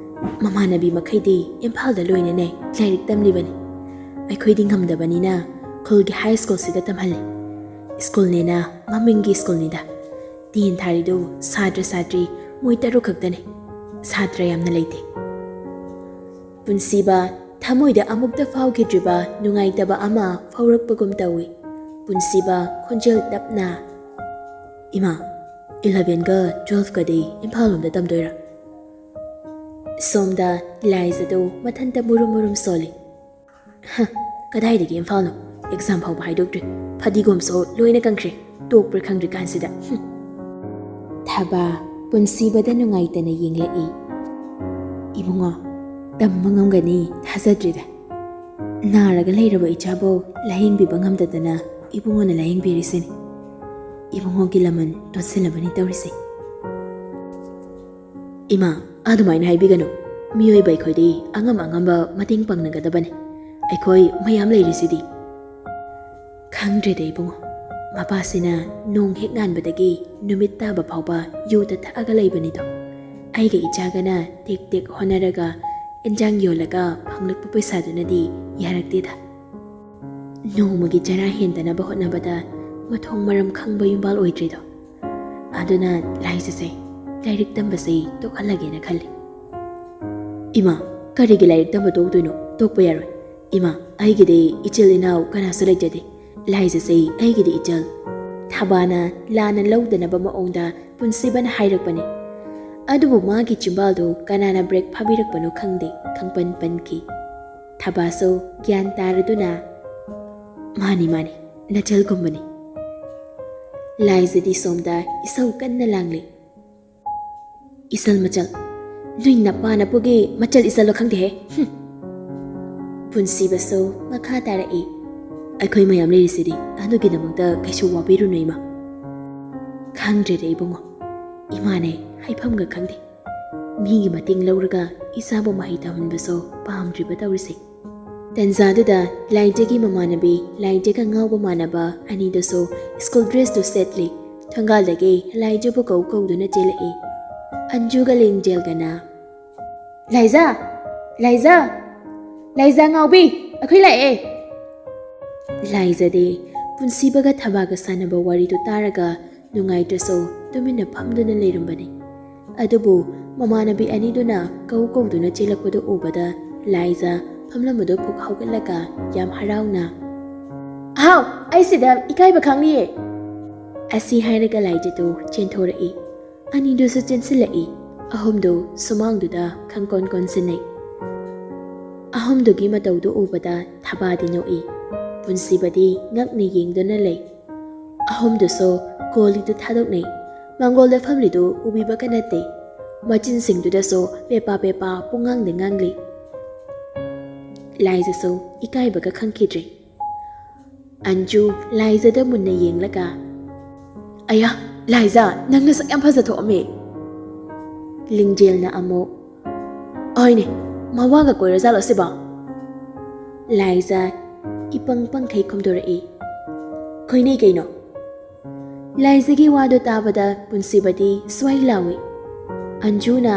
ꯃꯃꯥꯟꯅꯕꯤ ꯃꯈꯩꯗꯤ ꯏꯝꯐꯥꯜꯗ ꯂꯣꯏꯅꯅꯦ ꯂꯥꯏꯔꯤꯛ ꯇꯝꯂꯤꯕꯅꯤ꯫ ꯑꯩꯈꯣꯏꯗꯤ ꯉꯝꯗꯕꯅꯤꯅ ꯈꯨꯜꯒꯤ ꯍꯥꯏ ꯁ꯭ꯀꯨꯜꯁꯤꯗ ꯇꯝꯍꯜꯂꯤ꯫ ꯁ꯭ꯀꯨꯜꯅꯦꯅ ꯃꯃꯤꯡꯒꯤ ꯁ꯭ꯀꯨꯜꯅꯤꯗ꯫ ꯇꯦꯟ ꯊꯥꯔꯤꯗꯨ ꯁꯥꯇ꯭ꯔ ꯁꯥꯇ꯭ꯔꯤ ꯃꯣꯏ ꯇꯔꯨꯛ ꯈꯛꯇꯅꯤ꯫ ꯁꯥꯇ꯭ꯔ ꯌꯥꯝꯅ ꯂꯩꯇꯦ꯫ ꯄꯨꯟꯁꯤꯕ ꯊꯃꯣꯏꯗ ꯑꯃꯨꯛꯇ ꯐꯥꯎꯈꯤꯗ꯭ꯔꯤꯕ ꯅꯨꯡꯉꯥꯏꯇꯕ ꯑꯃ ꯐꯥꯎꯔꯛꯄꯒꯨꯝ ꯇꯧꯏ꯫ ꯄꯨꯟꯁꯤꯕ ꯈꯣꯟꯖꯦꯜ ꯇꯞꯅ, "ꯏꯃꯥ, ꯏꯂꯚꯦꯟꯒ ꯇꯨꯋꯦꯜꯐꯀꯗꯤ ꯏꯝꯐꯥꯜ ꯂꯣꯝꯗ ꯇꯝꯗꯣꯏꯔꯥ?" ꯁꯣꯝꯗ ꯂꯥꯏꯖꯗꯨ ꯃꯊꯟꯇ ꯃꯨꯔꯨꯝ ꯃꯨꯔꯨꯝ ꯁꯣꯜꯂꯤ꯫ "ꯍ, ꯀꯗꯥꯏꯗꯒꯤ ꯏꯝꯐꯥꯜꯅꯣ? ꯑꯦꯛꯖꯥꯝ ꯐꯥꯎꯕ ꯍꯥꯏꯗꯣꯛꯇ꯭ꯔꯤ꯫ ꯐꯗꯤꯒꯣꯝꯁꯨ ꯂꯣꯏꯅ ꯀꯪꯈ꯭ꯔꯦ꯫ ꯇꯣꯛꯄ꯭ꯔꯥ ꯈꯪꯗ꯭ꯔꯤ ꯀꯥꯟꯁꯤꯗ꯫ ꯍꯨꯝ꯫" ꯊꯕꯥ ꯄꯨꯟꯁꯤꯕꯗ ꯅꯨꯡꯉꯥꯏꯇꯅ ꯌꯦꯡꯂꯛꯏ꯫ "ꯏꯕꯨꯡꯉꯣ, ꯇꯝꯕ ꯉꯝꯒꯅꯤ ꯊꯥꯖꯗ꯭ꯔꯤꯗ꯫ ꯅꯥꯔꯒ ꯂꯩꯔꯕ ꯏꯆꯥꯕꯨ ꯂꯥꯌꯦꯡꯕꯤꯕ ꯉꯝꯗꯗꯅ ꯏꯕꯨꯡꯉꯣꯅ ꯂꯥꯌꯦꯡꯕꯤꯔꯤꯁꯤꯅꯤ꯫ ꯏꯕꯨꯡꯉꯣꯒꯤ ꯂꯃꯟ ꯇꯣꯟꯁꯤꯜꯂꯕꯅꯤ ꯇꯧꯔꯤꯁꯦ꯫" "ꯏꯃꯥ, ꯑꯗꯨꯃꯥꯏꯅ ꯍꯥꯏꯕꯤꯒꯅꯨ꯫ ꯃꯤꯑꯣꯏꯕ ꯑꯩꯈꯣꯏꯗꯤ ꯑꯉꯝ ꯑꯉꯝꯕ ꯃꯇꯦꯡ ꯄꯥꯡꯅꯒꯗꯕꯅꯤ꯫ ꯑꯩꯈꯣꯏ ꯃꯌꯥꯝ ꯂꯩꯔꯤꯁꯤꯗꯤ꯫" ꯈꯪꯗ꯭ꯔꯦꯗ ꯏꯕꯨꯡꯉꯣ, ꯃꯄꯥꯁꯤꯅ ꯅꯣꯡ ꯍꯦꯛ ꯉꯥꯟꯕꯗꯒꯤ ꯅꯨꯃꯤꯠ ꯇꯥꯕ ꯐꯥꯎꯕ ꯌꯨꯗ ꯊꯛꯑꯒ ꯂꯩꯕꯅꯤꯗꯣ꯫ ꯑꯩꯒ ꯏꯆꯥꯒꯅ ꯇꯦꯛ ꯇꯦꯛ ꯍꯣꯠꯅꯔꯒ ꯏꯟꯖꯥꯡ ꯌꯣꯜꯂꯒ ꯐꯪꯂꯛꯄ ꯄꯩꯁꯥꯗꯨꯅꯗꯤ ꯌꯥꯔꯛꯇꯦꯗ꯫ ꯅꯣꯡꯃꯒꯤ ꯆꯔꯥ ꯍꯦꯟꯗꯅꯕ ꯍꯣꯠꯅꯕꯗ ꯃꯊꯣꯡ ꯃꯔꯝ ꯈꯪꯕ ꯌꯨꯝꯕꯥꯜ ꯑꯣꯏꯗ꯭ꯔꯤꯗꯣ꯫ ꯑꯗꯨꯅ ꯂꯥꯏꯖꯁꯦ ꯂꯥꯏꯔꯤꯛ ꯇꯝꯕꯁꯦ ꯇꯣꯛꯍꯜꯂꯒꯦꯅ ꯈꯜꯂꯤ꯫ "ꯏꯃꯥ, ꯀꯔꯤꯒꯤ ꯂꯥꯏꯔꯤꯛ ꯇꯝꯕ ꯇꯣꯛꯇꯣꯏꯅꯣ? ꯇꯣꯛꯄ ꯌꯥꯔꯣꯏ꯫ ꯏꯃꯥ, ꯑꯩꯒꯤꯗꯤ ꯏꯆꯤꯜ ꯏꯅꯥꯎ ꯀꯅꯥꯁꯨ ꯂꯩꯖꯗꯦ꯫ ꯂꯥꯏꯖꯁꯦ ꯑꯩꯒꯤꯗꯤ ꯏꯆꯜ꯫" ꯊꯕꯥꯅ ꯂꯥꯟꯅ ꯂꯧꯗꯅꯕ ꯃꯑꯣꯡꯗ ꯄꯨꯟꯁꯤꯕꯅ ꯍꯥꯏꯔꯛꯄꯅꯤ꯫ ꯑꯗꯨꯕꯨ ꯃꯥꯒꯤ ꯆꯤꯝꯕꯥꯜꯗꯨ ꯀꯅꯥꯅ ꯕ꯭ꯔꯦꯛ ꯐꯥꯕꯤꯔꯛꯄꯅꯣ ꯈꯪꯗꯦ, ꯈꯪꯄꯟ ꯄꯟꯈꯤ꯫ ꯊꯕꯥꯁꯨ ꯒ꯭ꯌꯥꯟ ꯇꯥꯔꯗꯨꯅ, "ꯃꯥꯅꯤ, ꯃꯥꯅꯤ, ꯅꯆꯜꯒꯨꯝꯕꯅꯤ꯫" ꯂꯥꯏꯖꯗꯤ ꯁꯣꯝꯗ ꯏꯁꯧ ꯀꯟꯅ ꯂꯥꯡꯂꯤ꯫ "ꯏꯁꯜ ꯃꯆꯜ, ꯅꯣꯏ ꯅꯄꯥ ꯅꯄꯨꯒꯤ ꯃꯆꯜ ꯏꯁꯜꯂꯣ ꯈꯪꯗꯦꯍꯦ꯫ ꯍꯨꯝ꯫" ꯄꯨꯟꯁꯤꯕꯁꯨ ꯃꯈꯥ ꯇꯥꯔꯛꯏ꯫ "ꯑꯩꯈꯣꯏ ꯃꯌꯥꯝ ꯂꯩꯔꯤꯁꯤꯗꯤ, ꯑꯗꯨꯒꯤꯗꯃꯛꯇ ꯀꯩꯁꯨ ꯋꯥꯕꯤꯔꯨꯅꯨ ꯏꯃꯥ꯫" ꯈꯪꯗ꯭ꯔꯦꯗ ꯏꯕꯨꯡꯉꯣ, ꯏꯃꯥꯅꯦ ꯍꯥꯏꯐꯝꯒ ꯈꯪꯗꯦ꯫ ꯃꯤꯒꯤ ꯃꯇꯦꯡ ꯂꯧꯔꯒ ꯏꯆꯥꯕꯨ ꯃꯍꯩ ꯇꯝꯍꯟꯕꯁꯨ ꯄꯥꯝꯗ꯭ꯔꯤꯕ ꯇꯧꯔꯤꯁꯦ꯫ ꯇꯟꯖꯥꯗꯨꯗ ꯂꯥꯏꯖꯒꯤ ꯃꯃꯥꯟꯅꯕꯤ, ꯂꯥꯏꯖꯒ ꯉꯥꯎꯕ ꯃꯥꯟꯅꯕ ꯑꯅꯤꯗꯨꯁꯨ ꯁ꯭ꯀꯨꯜ ꯗ꯭ꯔꯦꯁꯇꯨ ꯁꯦꯠꯂꯤ꯫ ꯊꯣꯡꯒꯥꯜꯗꯒꯤ ꯂꯥꯏꯖꯕꯨ ꯀꯧ ꯀꯧꯗꯨꯅ ꯆꯦꯜꯂꯛꯏ꯫ ꯑꯟꯖꯨꯒ ꯂꯤꯡꯖꯦꯜꯒꯅ, "ꯂꯥꯏꯖꯥ! ꯂꯥꯏꯖꯥ! ꯂꯥꯏꯖꯥ ꯉꯥꯎꯕꯤ! ꯑꯩꯈꯣꯏ ꯂꯥꯛꯑꯦ!" ꯂꯥꯏꯖꯗꯤ ꯄꯨꯟꯁꯤꯕꯒ ꯊꯕꯥꯒ ꯁꯥꯟꯅꯕ ꯋꯥꯔꯤꯗꯨ ꯇꯥꯔꯒ ꯅꯨꯡꯉꯥꯏꯇ꯭ꯔꯁꯨ ꯇꯨꯃꯤꯟꯅ ꯐꯝꯗꯨꯅ ꯂꯩꯔꯝꯕꯅꯤ꯫ ꯑꯗꯨꯕꯨ ꯃꯃꯥꯟꯅꯕꯤ ꯑꯅꯤꯗꯨꯅ ꯀꯧ ꯀꯧꯗꯨꯅ ꯆꯦꯜꯂꯛꯄꯗꯨ ꯎꯕꯗ ꯂꯥꯏꯖ ꯐꯝꯂꯝꯕꯗꯨ ꯐꯨꯛ ꯍꯧꯒꯠꯂꯒ ꯌꯥꯝ ꯍꯔꯥꯎꯅ, "ꯑꯍꯥꯎ, ꯑꯩ ꯁꯤꯗ ꯏꯀꯥꯏꯕ ꯈꯪꯂꯤꯌꯦ!" ꯑꯁꯤ ꯍꯥꯏꯔꯒ ꯂꯥꯏꯖꯗꯨ ꯆꯦꯟꯊꯣꯔꯛꯏ꯫ ꯑꯅꯤꯗꯨꯁꯨ ꯆꯦꯟꯁꯤꯜꯂꯛꯏ꯫ ꯑꯍꯨꯝꯗꯨ ꯁꯨꯃꯥꯡꯗꯨꯗ ꯈꯪꯀꯣꯟ ꯀꯣꯟꯁꯤꯟꯅꯩ꯫ ꯑꯍꯨꯝꯗꯨꯒꯤ ꯃꯇꯧꯗꯨ ꯎꯕꯗ ꯊꯕꯥꯗꯤ ꯅꯣꯛꯏ꯫ ꯄꯨꯟꯁꯤꯕꯗꯤ ꯉꯛꯅ ꯌꯦꯡꯗꯨꯅ ꯂꯩ꯫ ꯑꯍꯨꯝꯗꯨꯁꯨ ꯀꯣꯂꯤꯗꯨ ꯊꯥꯗꯣꯛꯅꯩ꯫ ꯃꯥꯡꯒꯣꯜꯗ ꯐꯝꯂꯤꯗꯨ ꯎꯕꯤꯕꯒ ꯅꯠꯇꯦ꯫ ꯃꯆꯤꯟꯁꯤꯡꯗꯨꯗꯁꯨ ꯄꯦꯄꯥ ꯄꯦꯄꯥ ꯄꯨꯡꯉꯥꯡꯗ ꯉꯥꯡꯂꯤ꯫ ꯂꯥꯏꯖꯁꯨ ꯏꯀꯥꯏꯕꯒ ꯈꯪꯈꯤꯗ꯭ꯔꯦ꯫ ꯑꯟꯖꯨ ꯂꯥꯏꯖꯗ ꯃꯨꯟꯅ ꯌꯦꯡꯂꯒ, "ꯑꯌꯥ, ꯂꯥꯏꯖ, ꯅꯪ ꯅꯁꯛ ꯌꯥꯝ ꯐꯖꯊꯣꯛꯑꯝꯃꯦ!" ꯂꯤꯡꯖꯦꯜꯅ ꯑꯃꯨꯛ, "ꯍꯣꯏꯅꯦ, ꯃꯋꯥꯒ ꯀꯣꯏꯔꯖꯥꯠꯂꯣ ꯁꯤꯕꯣ?" ꯂꯥꯏꯖ ꯏꯄꯪ ꯄꯪꯈꯩ ꯈꯨꯝꯗꯣꯔꯛꯏ, "ꯀꯣꯏꯅꯩ ꯀꯩꯅꯣ!" ꯂꯥꯏꯖꯒꯤ ꯋꯥꯗꯨ ꯇꯥꯕꯗ ꯄꯨꯟꯁꯤꯕꯗꯤ ꯁ꯭ꯋꯥꯏ ꯂꯥꯎꯏ꯫ ꯑꯟꯖꯨꯅ,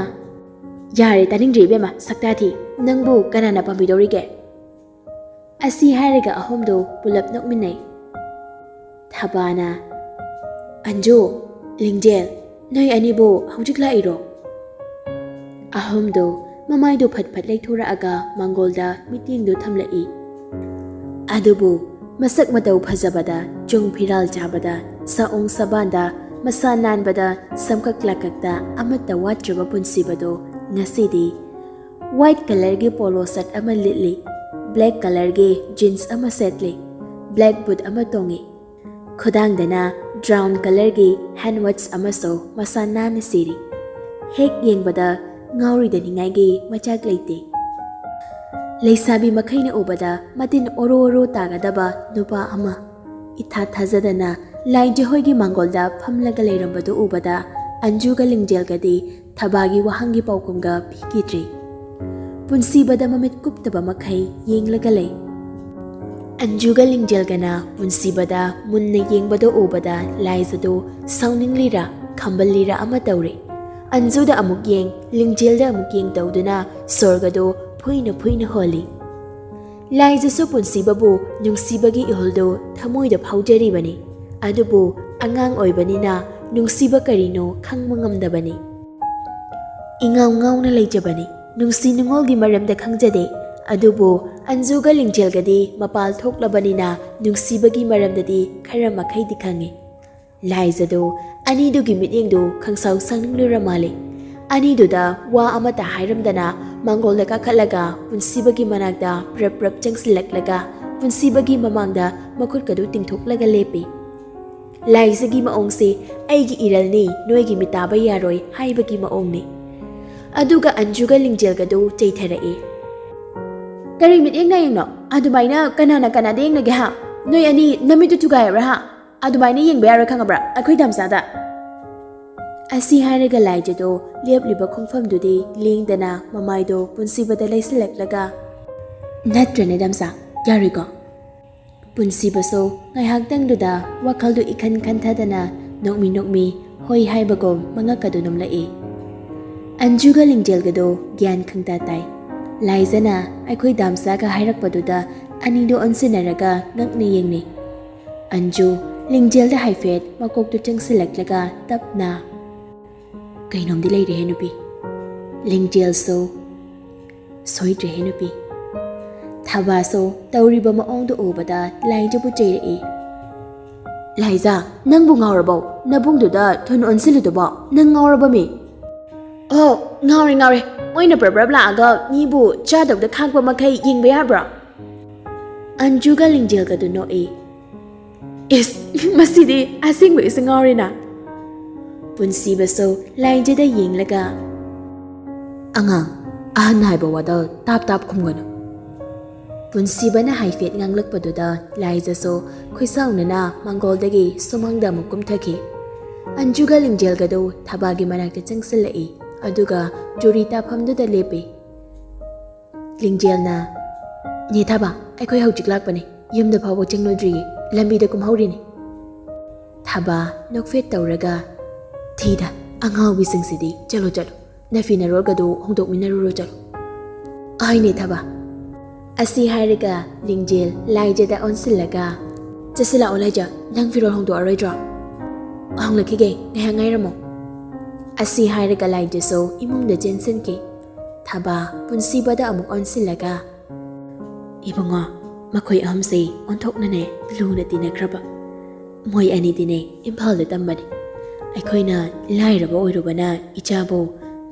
"ꯌꯥꯔꯦ, ꯇꯥꯅꯤꯡꯗ꯭ꯔꯦ ꯏꯕꯦꯝꯃ, ꯁꯛꯇꯥ ꯊꯤ꯫ ꯅꯪꯕꯨ ꯀꯅꯥꯅ ꯄꯥꯝꯕꯤꯗꯧꯔꯤꯒꯦ?" ꯑꯁꯤ ꯍꯥꯏꯔꯒ ꯑꯍꯨꯝꯗꯨ ꯄꯨꯂꯞ ꯅꯣꯛꯃꯤꯟꯅꯩ꯫ ꯊꯕꯥꯅ, "ꯑꯟꯖꯨ, ꯂꯤꯡꯖꯦꯜ, ꯅꯣꯏ ꯑꯅꯤꯕꯨ ꯍꯧꯖꯤꯛ ꯂꯥꯛꯏꯔꯣ?" ꯑꯍꯨꯝꯗꯨ ꯃꯃꯥꯏꯗꯨ ꯐꯠ ꯐꯠ ꯂꯩꯊꯣꯔꯛꯑꯒ ꯃꯥꯡꯒꯣꯜꯗ ꯃꯤꯠꯌꯦꯡꯗꯨ ꯊꯝꯂꯛꯏ꯫ ꯑꯗꯨꯕꯨ ꯃꯁꯛ ꯃꯇꯧ ꯐꯖꯕꯗ, ꯆꯨꯡ ꯐꯤꯔꯥꯜ ꯆꯥꯕꯗ, ꯁꯥꯑꯣꯡ ꯁꯕꯥꯟꯗ, ꯃꯁꯥ ꯅꯥꯟꯕꯗ, ꯁꯝꯀꯛ ꯂꯥꯀꯛꯇ ꯑꯃꯠꯇ ꯋꯥꯠꯇ꯭ꯔꯕ ꯄꯨꯟꯁꯤꯕꯗꯣ ꯉꯁꯤꯗꯤ white colourꯒꯤ polo shirt ꯑꯃ ꯂꯤꯠꯂꯤ, black colourꯒꯤ jeans ꯑꯃ ꯁꯦꯠꯂꯤ, black boot ꯑꯃ ꯇꯣꯡꯉꯤ꯫ ꯈꯨꯗꯥꯡꯗꯅ brown colourꯒꯤ hand watch ꯑꯃꯁꯨ ꯃꯁꯥ ꯅꯥꯟꯅ ꯁꯤꯔꯤ꯫ ꯍꯦꯛ ꯌꯦꯡꯕꯗ ꯉꯥꯎꯔꯣꯏꯗꯅꯤꯡꯉꯥꯏꯒꯤ ꯃꯆꯥꯛ ꯂꯩꯇꯦ꯫ ꯂꯩꯁꯥꯕꯤ ꯃꯈꯩꯅ ꯎꯕꯗ ꯃꯇꯤꯟ ꯑꯣꯔꯣ ꯑꯣꯔꯣ ꯇꯥꯒꯗꯕ ꯅꯨꯄꯥ ꯑꯃ꯫ ꯏꯊꯥ ꯊꯥꯖꯗꯅ ꯂꯥꯏꯖ ꯍꯣꯏꯒꯤ ꯃꯥꯡꯒꯣꯜꯗ ꯐꯝꯂꯒ ꯂꯩꯔꯝꯕꯗꯨ ꯎꯕꯗ ꯑꯟꯖꯨꯒ ꯂꯤꯡꯖꯦꯜꯒꯗꯤ ꯊꯕꯥꯒꯤ ꯋꯥꯍꯪꯒꯤ ꯄꯥꯎꯈꯨꯝꯒ ꯄꯤꯈꯤꯗ꯭ꯔꯤ꯫ ꯄꯨꯟꯁꯤꯕꯗ ꯃꯃꯤꯠ ꯀꯨꯞꯇꯕ ꯃꯈꯩ ꯌꯦꯡꯂꯒ ꯂꯩ꯫ ꯑꯟꯖꯨꯒ ꯂꯤꯡꯖꯦꯜꯒꯅ ꯄꯨꯟꯁꯤꯕꯗ ꯃꯨꯟꯅ ꯌꯦꯡꯕꯗꯨ ꯎꯕꯗ ꯂꯥꯏꯖꯗꯨ ꯁꯥꯎꯅꯤꯡꯂꯤꯔꯥ ꯈꯝꯕꯜꯂꯤꯔꯥ ꯑꯃ ꯇꯧꯔꯦ꯫ ꯑꯟꯖꯨꯗ ꯑꯃꯨꯛ ꯌꯦꯡ, ꯂꯤꯡꯖꯦꯜꯗ ꯑꯃꯨꯛ ꯌꯦꯡ ꯇꯧꯗꯨꯅ ꯁꯣꯔꯒꯗꯨ ꯐꯨꯏꯅ ꯐꯨꯏꯅ ꯍꯣꯜꯂꯤ꯫ ꯂꯥꯏꯖꯁꯨ ꯄꯨꯟꯁꯤꯕꯕꯨ ꯅꯨꯡꯁꯤꯕꯒꯤ ꯏꯍꯨꯜꯗꯨ ꯊꯃꯣꯏꯗ ꯐꯥꯎꯖꯔꯤꯕꯅꯤ꯫ ꯑꯗꯨꯕꯨ ꯑꯉꯥꯡ ꯑꯣꯏꯕꯅꯤꯅ ꯅꯨꯡꯁꯤꯕ ꯀꯔꯤꯅꯣ ꯈꯪꯕ ꯉꯝꯗꯕꯅꯤ꯫ ꯏꯉꯥꯎ ꯉꯥꯎꯅ ꯂꯩꯖꯕꯅꯤ꯫ ꯅꯨꯡꯁꯤ ꯅꯨꯡꯉꯣꯜꯒꯤ ꯃꯔꯝꯗ ꯈꯪꯖꯗꯦ꯫ ꯑꯗꯨꯕꯨ ꯑꯟꯖꯨꯒ ꯂꯤꯡꯖꯦꯜꯒꯗꯤ ꯃꯄꯥꯜ ꯊꯣꯛꯂꯕꯅꯤꯅ ꯅꯨꯡꯁꯤꯕꯒꯤ ꯃꯔꯝꯗꯗꯤ ꯈꯔ ꯃꯈꯩꯗꯤ ꯈꯪꯉꯤ꯫ ꯂꯥꯏꯖꯗꯣ ꯑꯅꯤꯗꯨꯒꯤ ꯃꯤꯠꯌꯦꯡꯗꯨ ꯈꯪꯁꯥꯎ ꯁꯥꯡꯅꯤꯡꯂꯨꯔ ꯃꯥꯜꯂꯦ꯫ ꯑꯅꯤꯗꯨꯗ ꯋꯥ ꯑꯃꯠꯇ ꯍꯥꯏꯔꯝꯗꯅ ꯃꯥꯡꯒꯣꯜꯗ ꯀꯥꯈꯠꯂꯒ ꯄꯨꯟꯁꯤꯕꯒꯤ ꯃꯅꯥꯛꯇ ꯄ꯭ꯔꯞ ꯄ꯭ꯔꯞ ꯆꯪꯁꯤꯜꯂꯛꯂꯒ ꯄꯨꯟꯁꯤꯕꯒꯤ ꯃꯃꯥꯡꯗ ꯃꯈꯨꯠꯀꯗꯨ ꯇꯤꯡꯊꯣꯛꯂꯒ ꯂꯦꯞꯄꯤ꯫ ꯂꯥꯏꯖꯒꯤ ꯃꯑꯣꯡꯁꯦ "ꯑꯩꯒꯤ ꯏꯔꯜꯅꯤ, ꯅꯣꯏꯒꯤ ꯃꯤꯇꯥꯕ ꯌꯥꯔꯣꯏ" ꯍꯥꯏꯕꯒꯤ ꯃꯑꯣꯡꯅꯤ꯫ ꯑꯗꯨꯒ ꯑꯟꯖꯨꯒ ꯂꯤꯡꯖꯦꯜꯒꯗꯨ ꯆꯩꯊꯔꯛꯏ꯫ "ꯀꯔꯤ ꯃꯤꯠꯌꯦꯡ ꯅꯥꯌꯦꯡꯅꯣ? ꯑꯗꯨꯃꯥꯏꯅ ꯀꯅꯥꯅ ꯀꯅꯥꯗ ꯌꯦꯡꯅꯒꯦ ꯍꯥ? ꯅꯣꯏ ꯑꯅꯤ ꯅꯃꯤꯠꯇꯨ ꯊꯨꯒꯥꯏꯔꯕ꯭ꯔꯥ ꯍꯥ? ꯑꯗꯨꯃꯥꯏꯅ ꯌꯦꯡꯕ ꯌꯥꯔꯣꯏ ꯈꯪꯉꯕ꯭ꯔꯥ ꯑꯩꯈꯣꯏ ꯗꯥꯝꯆꯥꯗ?" ꯑꯁꯤ ꯍꯥꯏꯔꯒ ꯂꯥꯏꯖꯗꯣ ꯂꯦꯞꯂꯤꯕ ꯈꯣꯡꯐꯝꯗꯨꯗꯤ ꯂꯦꯡꯗꯅ ꯃꯃꯥꯏꯗꯣ ꯄꯨꯟꯁꯤꯕꯗ ꯂꯩꯁꯤꯜꯂꯛꯂꯒ, "ꯅꯠꯇ꯭ꯔꯅꯦ ꯗꯥꯝꯆꯥ, ꯌꯥꯔꯣꯏꯀꯣ?" ꯄꯨꯟꯁꯤꯕꯁꯨ ꯉꯥꯏꯍꯥꯛꯇꯪꯗꯨꯗ ꯋꯥꯈꯜꯗꯨ ꯏꯈꯟ ꯈꯟꯊꯗꯅ ꯅꯣꯛꯃꯤ ꯅꯣꯛꯃꯤ ꯍꯣꯏ ꯍꯥꯏꯕꯒꯨꯝ ꯃꯉꯛꯀꯗꯨ ꯅꯣꯝꯂꯛꯏ꯫ ꯑꯟꯖꯨꯒ ꯂꯤꯡꯖꯦꯜꯒꯗꯣ ꯒ꯭ꯌꯥꯟ ꯈꯪꯇꯥ ꯇꯥꯏ꯫ ꯂꯥꯏꯖꯅ ꯑꯩꯈꯣꯏ ꯗꯥꯝꯆꯥꯒ ꯍꯥꯏꯔꯛꯄꯗꯨꯗ ꯑꯅꯤꯗꯨ ꯑꯣꯟꯁꯤꯟꯅꯔꯒ ꯉꯛꯅ ꯌꯦꯡꯅꯩ꯫ ꯑꯟꯖꯨ ꯂꯤꯡꯖꯦꯜꯗ ꯍꯥꯏꯐꯦꯠ ꯃꯀꯣꯛꯇꯨ ꯆꯪꯁꯤꯜꯂꯛꯂꯒ ꯇꯞꯅ, "ꯀꯩꯅꯣꯝꯗꯤ ꯂꯩꯔꯦꯍꯦ ꯅꯨꯄꯤ꯫" ꯂꯤꯡꯖꯦꯜꯁꯨ, "ꯁꯣꯏꯗ꯭ꯔꯦꯍꯦ ꯅꯨꯄꯤ꯫" ꯊꯕꯥꯁꯨ ꯇꯧꯔꯤꯕ ꯃꯑꯣꯡꯗꯨ ꯎꯕꯗ ꯂꯥꯏꯖꯕꯨ ꯆꯩꯔꯛꯏ꯫ "ꯂꯥꯏꯖ, ꯅꯪꯕꯨ ꯉꯥꯎꯔꯕꯣ? ꯅꯕꯨꯡꯗꯨꯗ ꯊꯨꯟ ꯑꯣꯟꯁꯤꯜꯂꯤꯗꯨꯕꯣ? ꯅꯪ ꯉꯥꯎꯔꯕꯃꯤ?" "ꯑꯣ, ꯉꯥꯎꯔꯦ, ꯉꯥꯎꯔꯦ꯫ ꯃꯣꯏꯅ ꯄ꯭ꯔꯞ ꯄ꯭ꯔꯞ ꯂꯥꯛꯑꯒ ꯃꯤꯕꯨ ꯆꯥꯗꯧꯗ ꯈꯥꯛꯄ ꯃꯈꯩ ꯌꯦꯡꯕ ꯌꯥꯕ꯭ꯔꯣ?" ꯑꯟꯖꯨꯒ ꯂꯤꯡꯖꯦꯜꯒꯗꯨ ꯅꯣꯛꯏ꯫ "ꯏꯁ, ꯃꯁꯤꯗꯤ ꯑꯁꯦꯡꯕꯒꯤꯁꯨ ꯉꯥꯎꯔꯦꯅ꯫" ꯄꯨꯟꯁꯤꯕꯁꯨ ꯂꯥꯏꯖꯗ ꯌꯦꯡꯂꯒ, "ꯑꯉꯥꯡ, ꯑꯍꯟ ꯍꯥꯏꯕ ꯋꯥꯗ ꯇꯥꯞ ꯇꯥꯞ ꯈꯨꯝꯒꯅꯨ꯫" ꯄꯨꯟꯁꯤꯕꯅ ꯍꯥꯏꯐꯦꯠ ꯉꯥꯡꯂꯛꯄꯗꯨꯗ ꯂꯥꯏꯖꯁꯨ ꯈꯣꯏꯁꯥꯎꯅꯅ ꯃꯥꯡꯒꯣꯜꯗꯒꯤ ꯁꯨꯃꯥꯡꯗ ꯑꯃꯨꯛ ꯀꯨꯝꯊꯈꯤ꯫ ꯑꯟꯖꯨꯒ ꯂꯤꯡꯖꯦꯜꯒꯗꯨ ꯊꯕꯥꯒꯤ ꯃꯅꯥꯛꯇ ꯆꯪꯁꯤꯜꯂꯛꯏ, ꯑꯗꯨꯒ ꯆꯨꯔꯤ ꯇꯥꯐꯝꯗꯨꯗ ꯂꯦꯞꯄꯤ꯫ ꯂꯤꯡꯖꯦꯜꯅ, "ꯅꯦ ꯊꯕꯥ, ꯑꯩꯈꯣꯏ ꯍꯧꯖꯤꯛ ꯂꯥꯛꯄꯅꯦ꯫ ꯌꯨꯝꯗ ꯐꯥꯎꯕ ꯆꯪꯂꯨꯗ꯭ꯔꯤꯌꯦ, ꯂꯝꯕꯤꯗ ꯀꯨꯝꯍꯧꯔꯤꯅꯦ꯫" ꯊꯕꯥ ꯅꯣꯛꯐꯦꯠ ꯇꯧꯔꯒ, "ꯊꯤꯗ, ꯑꯉꯥꯎꯕꯤꯁꯤꯡꯁꯤꯗꯤ, ꯆꯠꯂꯣ, ꯆꯠꯂꯣ, ꯅꯐꯤ ꯅꯔꯣꯜꯒꯗꯨ ꯍꯣꯡꯗꯣꯛꯃꯤꯟꯅꯔꯨꯔꯣ, ꯆꯠꯂꯣ꯫" "ꯍꯣꯏꯅꯦ ꯊꯕꯥ꯫" ꯑꯁꯤ ꯍꯥꯏꯔꯒ ꯂꯤꯡꯖꯦꯜ ꯂꯥꯏꯖꯗ ꯑꯣꯟꯁꯤꯜꯂꯒ, ꯆꯠꯁꯤ ꯂꯥꯛꯑꯣ ꯂꯥꯏꯖ, ꯅꯪ ꯐꯤꯔꯣꯜ ꯍꯣꯡꯗꯣꯛꯑꯔꯣꯏꯗ꯭ꯔꯣ? ꯍꯣꯡꯂꯛꯈꯤꯒꯦ, ꯉꯥꯏꯍꯥꯛ ꯉꯥꯏꯔꯝꯃꯣ꯫ ꯑꯁꯤ ꯍꯥꯏꯔꯒ ꯂꯥꯏꯖꯁꯨ ꯏꯃꯨꯡꯗ ꯆꯦꯟꯁꯤꯟꯈꯤ꯫ ꯊꯥꯕ ꯄꯨꯟꯁꯤꯕꯗ ꯑꯃꯨꯛ ꯑꯣꯟꯁꯤꯜꯂꯒ, "ꯏꯕꯨꯡꯉꯣ, ꯃꯈꯣꯏ ꯑꯍꯨꯝꯁꯦ ꯑꯣꯟꯊꯣꯛꯅꯅꯦ ꯂꯨꯅ ꯇꯤꯟꯅꯈ꯭ꯔꯕ꯫ ꯃꯣꯏ ꯑꯅꯤꯗꯤꯅꯦ ꯏꯝꯐꯥꯜꯗ ꯇꯝꯕꯅꯤ꯫ ꯑꯩꯈꯣꯏꯅ ꯂꯥꯏꯔꯕ ꯑꯣꯏꯔꯨꯕꯅ ꯏꯆꯥꯕꯨ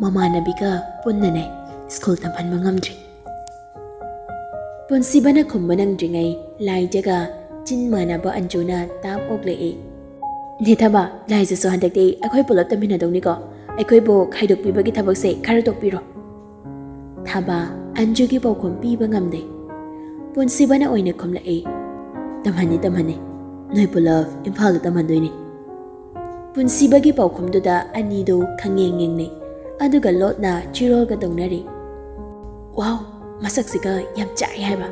ꯃꯃꯥꯟꯅꯕꯤꯒ ꯄꯨꯟꯅꯅꯦ ꯁ꯭ꯀꯨꯜ ꯇꯝꯍꯟꯕ ꯉꯝꯗ꯭ꯔꯤ꯫" ꯄꯨꯟꯁꯤꯕꯅ ꯈꯨꯝꯕ ꯅꯪꯗ꯭ꯔꯤꯉꯩ ꯂꯥꯏꯖꯒ ꯆꯤꯟ ꯃꯥꯟꯅꯕ ꯑꯟꯖꯨꯅ ꯇꯥꯞ ꯑꯣꯛꯂꯛꯏ꯫ "ꯅꯦ ꯊꯥꯕ, ꯂꯥꯏꯖꯁꯨ ꯍꯟꯗꯛꯇꯤ ꯑꯩꯈꯣꯏ ꯄꯨꯂꯞ ꯇꯝꯃꯤꯟꯅꯗꯧꯅꯤꯀꯣ꯫ ꯑꯩꯈꯣꯏꯕꯨ ꯈꯥꯏꯗꯣꯛꯄꯤꯕꯒꯤ ꯊꯕꯛꯁꯦ ꯈꯔ ꯇꯣꯛꯄꯤꯔꯣ꯫" ꯊꯥꯕ ꯑꯟꯖꯨꯒꯤ ꯄꯥꯎꯈꯨꯝ ꯄꯤꯕ ꯉꯝꯗꯦ꯫ ꯄꯨꯟꯁꯤꯕꯅ ꯑꯣꯏꯅ ꯈꯨꯝꯂꯛꯏ꯫ "ꯇꯝꯍꯟꯅꯤ, ꯇꯝꯍꯟꯅꯤ꯫ ꯅꯣꯏ ꯄꯨꯂꯞ ꯏꯝꯐꯥꯜꯗ ꯇꯝꯍꯟꯗꯣꯏꯅꯤ꯫" ꯄꯨꯟꯁꯤꯕꯒꯤ ꯄꯥꯎꯈꯨꯝꯗꯨꯗ ꯑꯅꯤꯗꯨ ꯈꯪꯌꯦꯡ ꯌꯦꯡꯅꯩ, ꯑꯗꯨꯒ ꯂꯣꯠꯅ ꯆꯤꯔꯣꯜꯒ ꯇꯧꯅꯔꯤ꯫ "ꯋꯥꯎ, ꯃꯁꯛꯁꯤꯒ ꯌꯥꯝ ꯆꯥꯛꯑꯦ ꯍꯥꯏꯕ꯫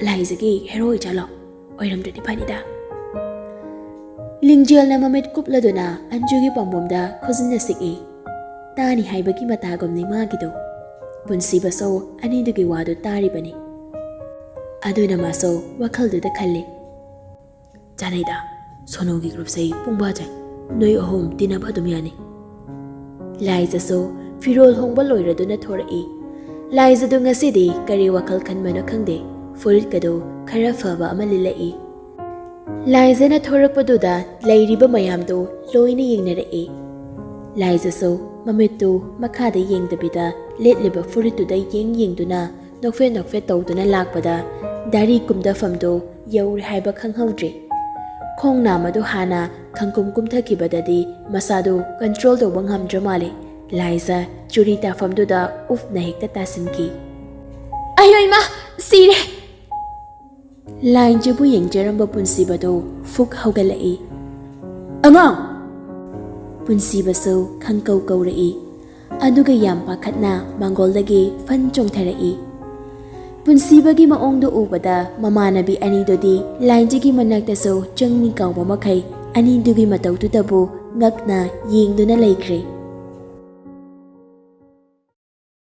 ꯂꯥꯏꯖꯒꯤ ꯍꯦꯔꯣ ꯑꯣꯏꯖꯥꯠꯂꯣ? ꯑꯣꯏꯔꯝꯗ꯭ꯔꯗꯤ ꯐꯅꯤꯗ꯫" ꯂꯤꯡꯖꯦꯜꯅ ꯃꯃꯤꯠ ꯀꯨꯞꯂꯗꯨꯅ ꯑꯟꯖꯨꯒꯤ ꯄꯥꯝꯕꯣꯝꯗ ꯈꯨꯖꯤꯟꯅ ꯁꯤꯛꯏ꯫ ꯇꯥꯅꯤ ꯍꯥꯏꯕꯒꯤ ꯃꯇꯥꯒꯨꯝꯅꯤ ꯃꯥꯒꯤꯗꯨ꯫ ꯄꯨꯟꯁꯤꯕꯁꯨ ꯑꯅꯤꯗꯨꯒꯤ ꯋꯥꯗꯨ ꯇꯥꯔꯤꯕꯅꯤ꯫ ꯑꯗꯨꯅ ꯃꯥꯁꯨ ꯋꯥꯈꯜꯗꯨꯗ ꯈꯜꯂꯤ, "ꯆꯥꯅꯩꯗ, ꯁꯣꯅꯨꯒꯤ ꯒ꯭ꯔꯨꯞꯁꯦ ꯄꯨꯡꯕꯥ ꯆꯥꯏ꯫ ꯅꯣꯏ ꯑꯍꯨꯝ ꯇꯤꯟꯅꯕ ꯑꯗꯨꯝ ꯌꯥꯅꯤ꯫" ꯂꯥꯏꯖꯁꯨ ꯐꯤꯔꯣꯜ ꯍꯣꯡꯕ ꯂꯣꯏꯔꯗꯨꯅ ꯊꯣꯔꯛꯏ꯫ ꯂꯥꯏꯖꯗꯨ ꯉꯁꯤꯗꯤ ꯀꯔꯤ ꯋꯥꯈꯜ ꯈꯟꯕꯅꯣ ꯈꯪꯗꯦ, ꯐꯨꯔꯤꯠꯀꯗꯨ ꯈꯔ ꯐꯕ ꯑꯃ ꯂꯤꯠꯂꯛꯏ꯫ ꯂꯥꯏꯖꯅ ꯊꯣꯔꯛꯄꯗꯨꯗ ꯂꯩꯔꯤꯕ ꯃꯌꯥꯝꯗꯨ ꯂꯣꯏꯅ ꯌꯦꯡꯅꯔꯛꯏ꯫ ꯂꯥꯏꯖꯁꯨ ꯃꯃꯤꯠꯇꯨ ꯃꯈꯥꯗ ꯌꯦꯡꯗꯕꯤꯗ ꯂꯤꯠꯂꯤꯕ ꯐꯨꯔꯤꯠꯇꯨꯗ ꯌꯦꯡ ꯌꯦꯡꯗꯨꯅ ꯅꯣꯛꯐꯦꯠ ꯅꯣꯛꯐꯦꯠ ꯇꯧꯗꯨꯅ ꯂꯥꯛꯄꯗ ꯗꯥꯔꯤ ꯀꯨꯝꯗꯐꯝꯗꯨ ꯌꯧꯔꯦ ꯍꯥꯏꯕ ꯈꯪꯍꯧꯗ꯭ꯔꯦ꯫ ꯈꯣꯡ ꯅꯥꯝꯃꯗꯨ ꯍꯥꯟꯅ ꯈꯪꯀꯨꯝ ꯀꯨꯝꯊꯈꯤꯕꯗꯗꯤ ꯃꯁꯥꯗꯨ ꯀꯟꯇ꯭ꯔꯣꯜ ꯇꯧꯕ ꯉꯝꯗ꯭ꯔ ꯃꯥꯜꯂꯦ꯫ ꯂꯥꯏꯖ ꯆꯨꯔꯤ ꯇꯥꯐꯝꯗꯨꯗ ꯎꯐꯅ ꯍꯦꯛꯇ ꯇꯥꯁꯤꯟꯈꯤ꯫ "ꯑꯌꯣ ꯏꯃꯥ, ꯁꯤꯔꯦ!" ꯂꯥꯏꯖꯕꯨ ꯌꯦꯡꯖꯔꯝꯕ ꯄꯨꯟꯁꯤꯕꯗꯨ ꯐꯨꯛ ꯍꯧꯒꯠꯂꯛꯏ꯫ "ꯑꯉꯥꯡ!" ꯄꯨꯟꯁꯤꯕꯁꯨ ꯈꯪꯀꯧ ꯀꯧꯔꯛꯏ꯫ ꯑꯗꯨꯒ ꯌꯥꯝ ꯄꯥꯈꯠꯅ ꯃꯥꯡꯒꯣꯜꯗꯒꯤ ꯐꯟ ꯆꯣꯡꯊꯔꯛꯏ꯫ ꯄꯨꯟꯁꯤꯕꯒꯤ ꯃꯑꯣꯡꯗꯨ ꯎꯕꯗ ꯃꯃꯥꯟꯅꯕꯤ ꯑꯅꯤꯗꯨꯗꯤ ꯂꯥꯏꯖꯒꯤ ꯃꯅꯥꯛꯇꯁꯨ ꯆꯪꯃꯤ ꯀꯥꯎꯕ ꯃꯈꯩ ꯑꯅꯤꯗꯨꯒꯤ ꯃꯇꯧꯗꯨꯗꯕꯨ ꯉꯛꯅ ꯌꯦꯡꯗꯨꯅ ꯂꯩꯈ꯭ꯔꯦ꯫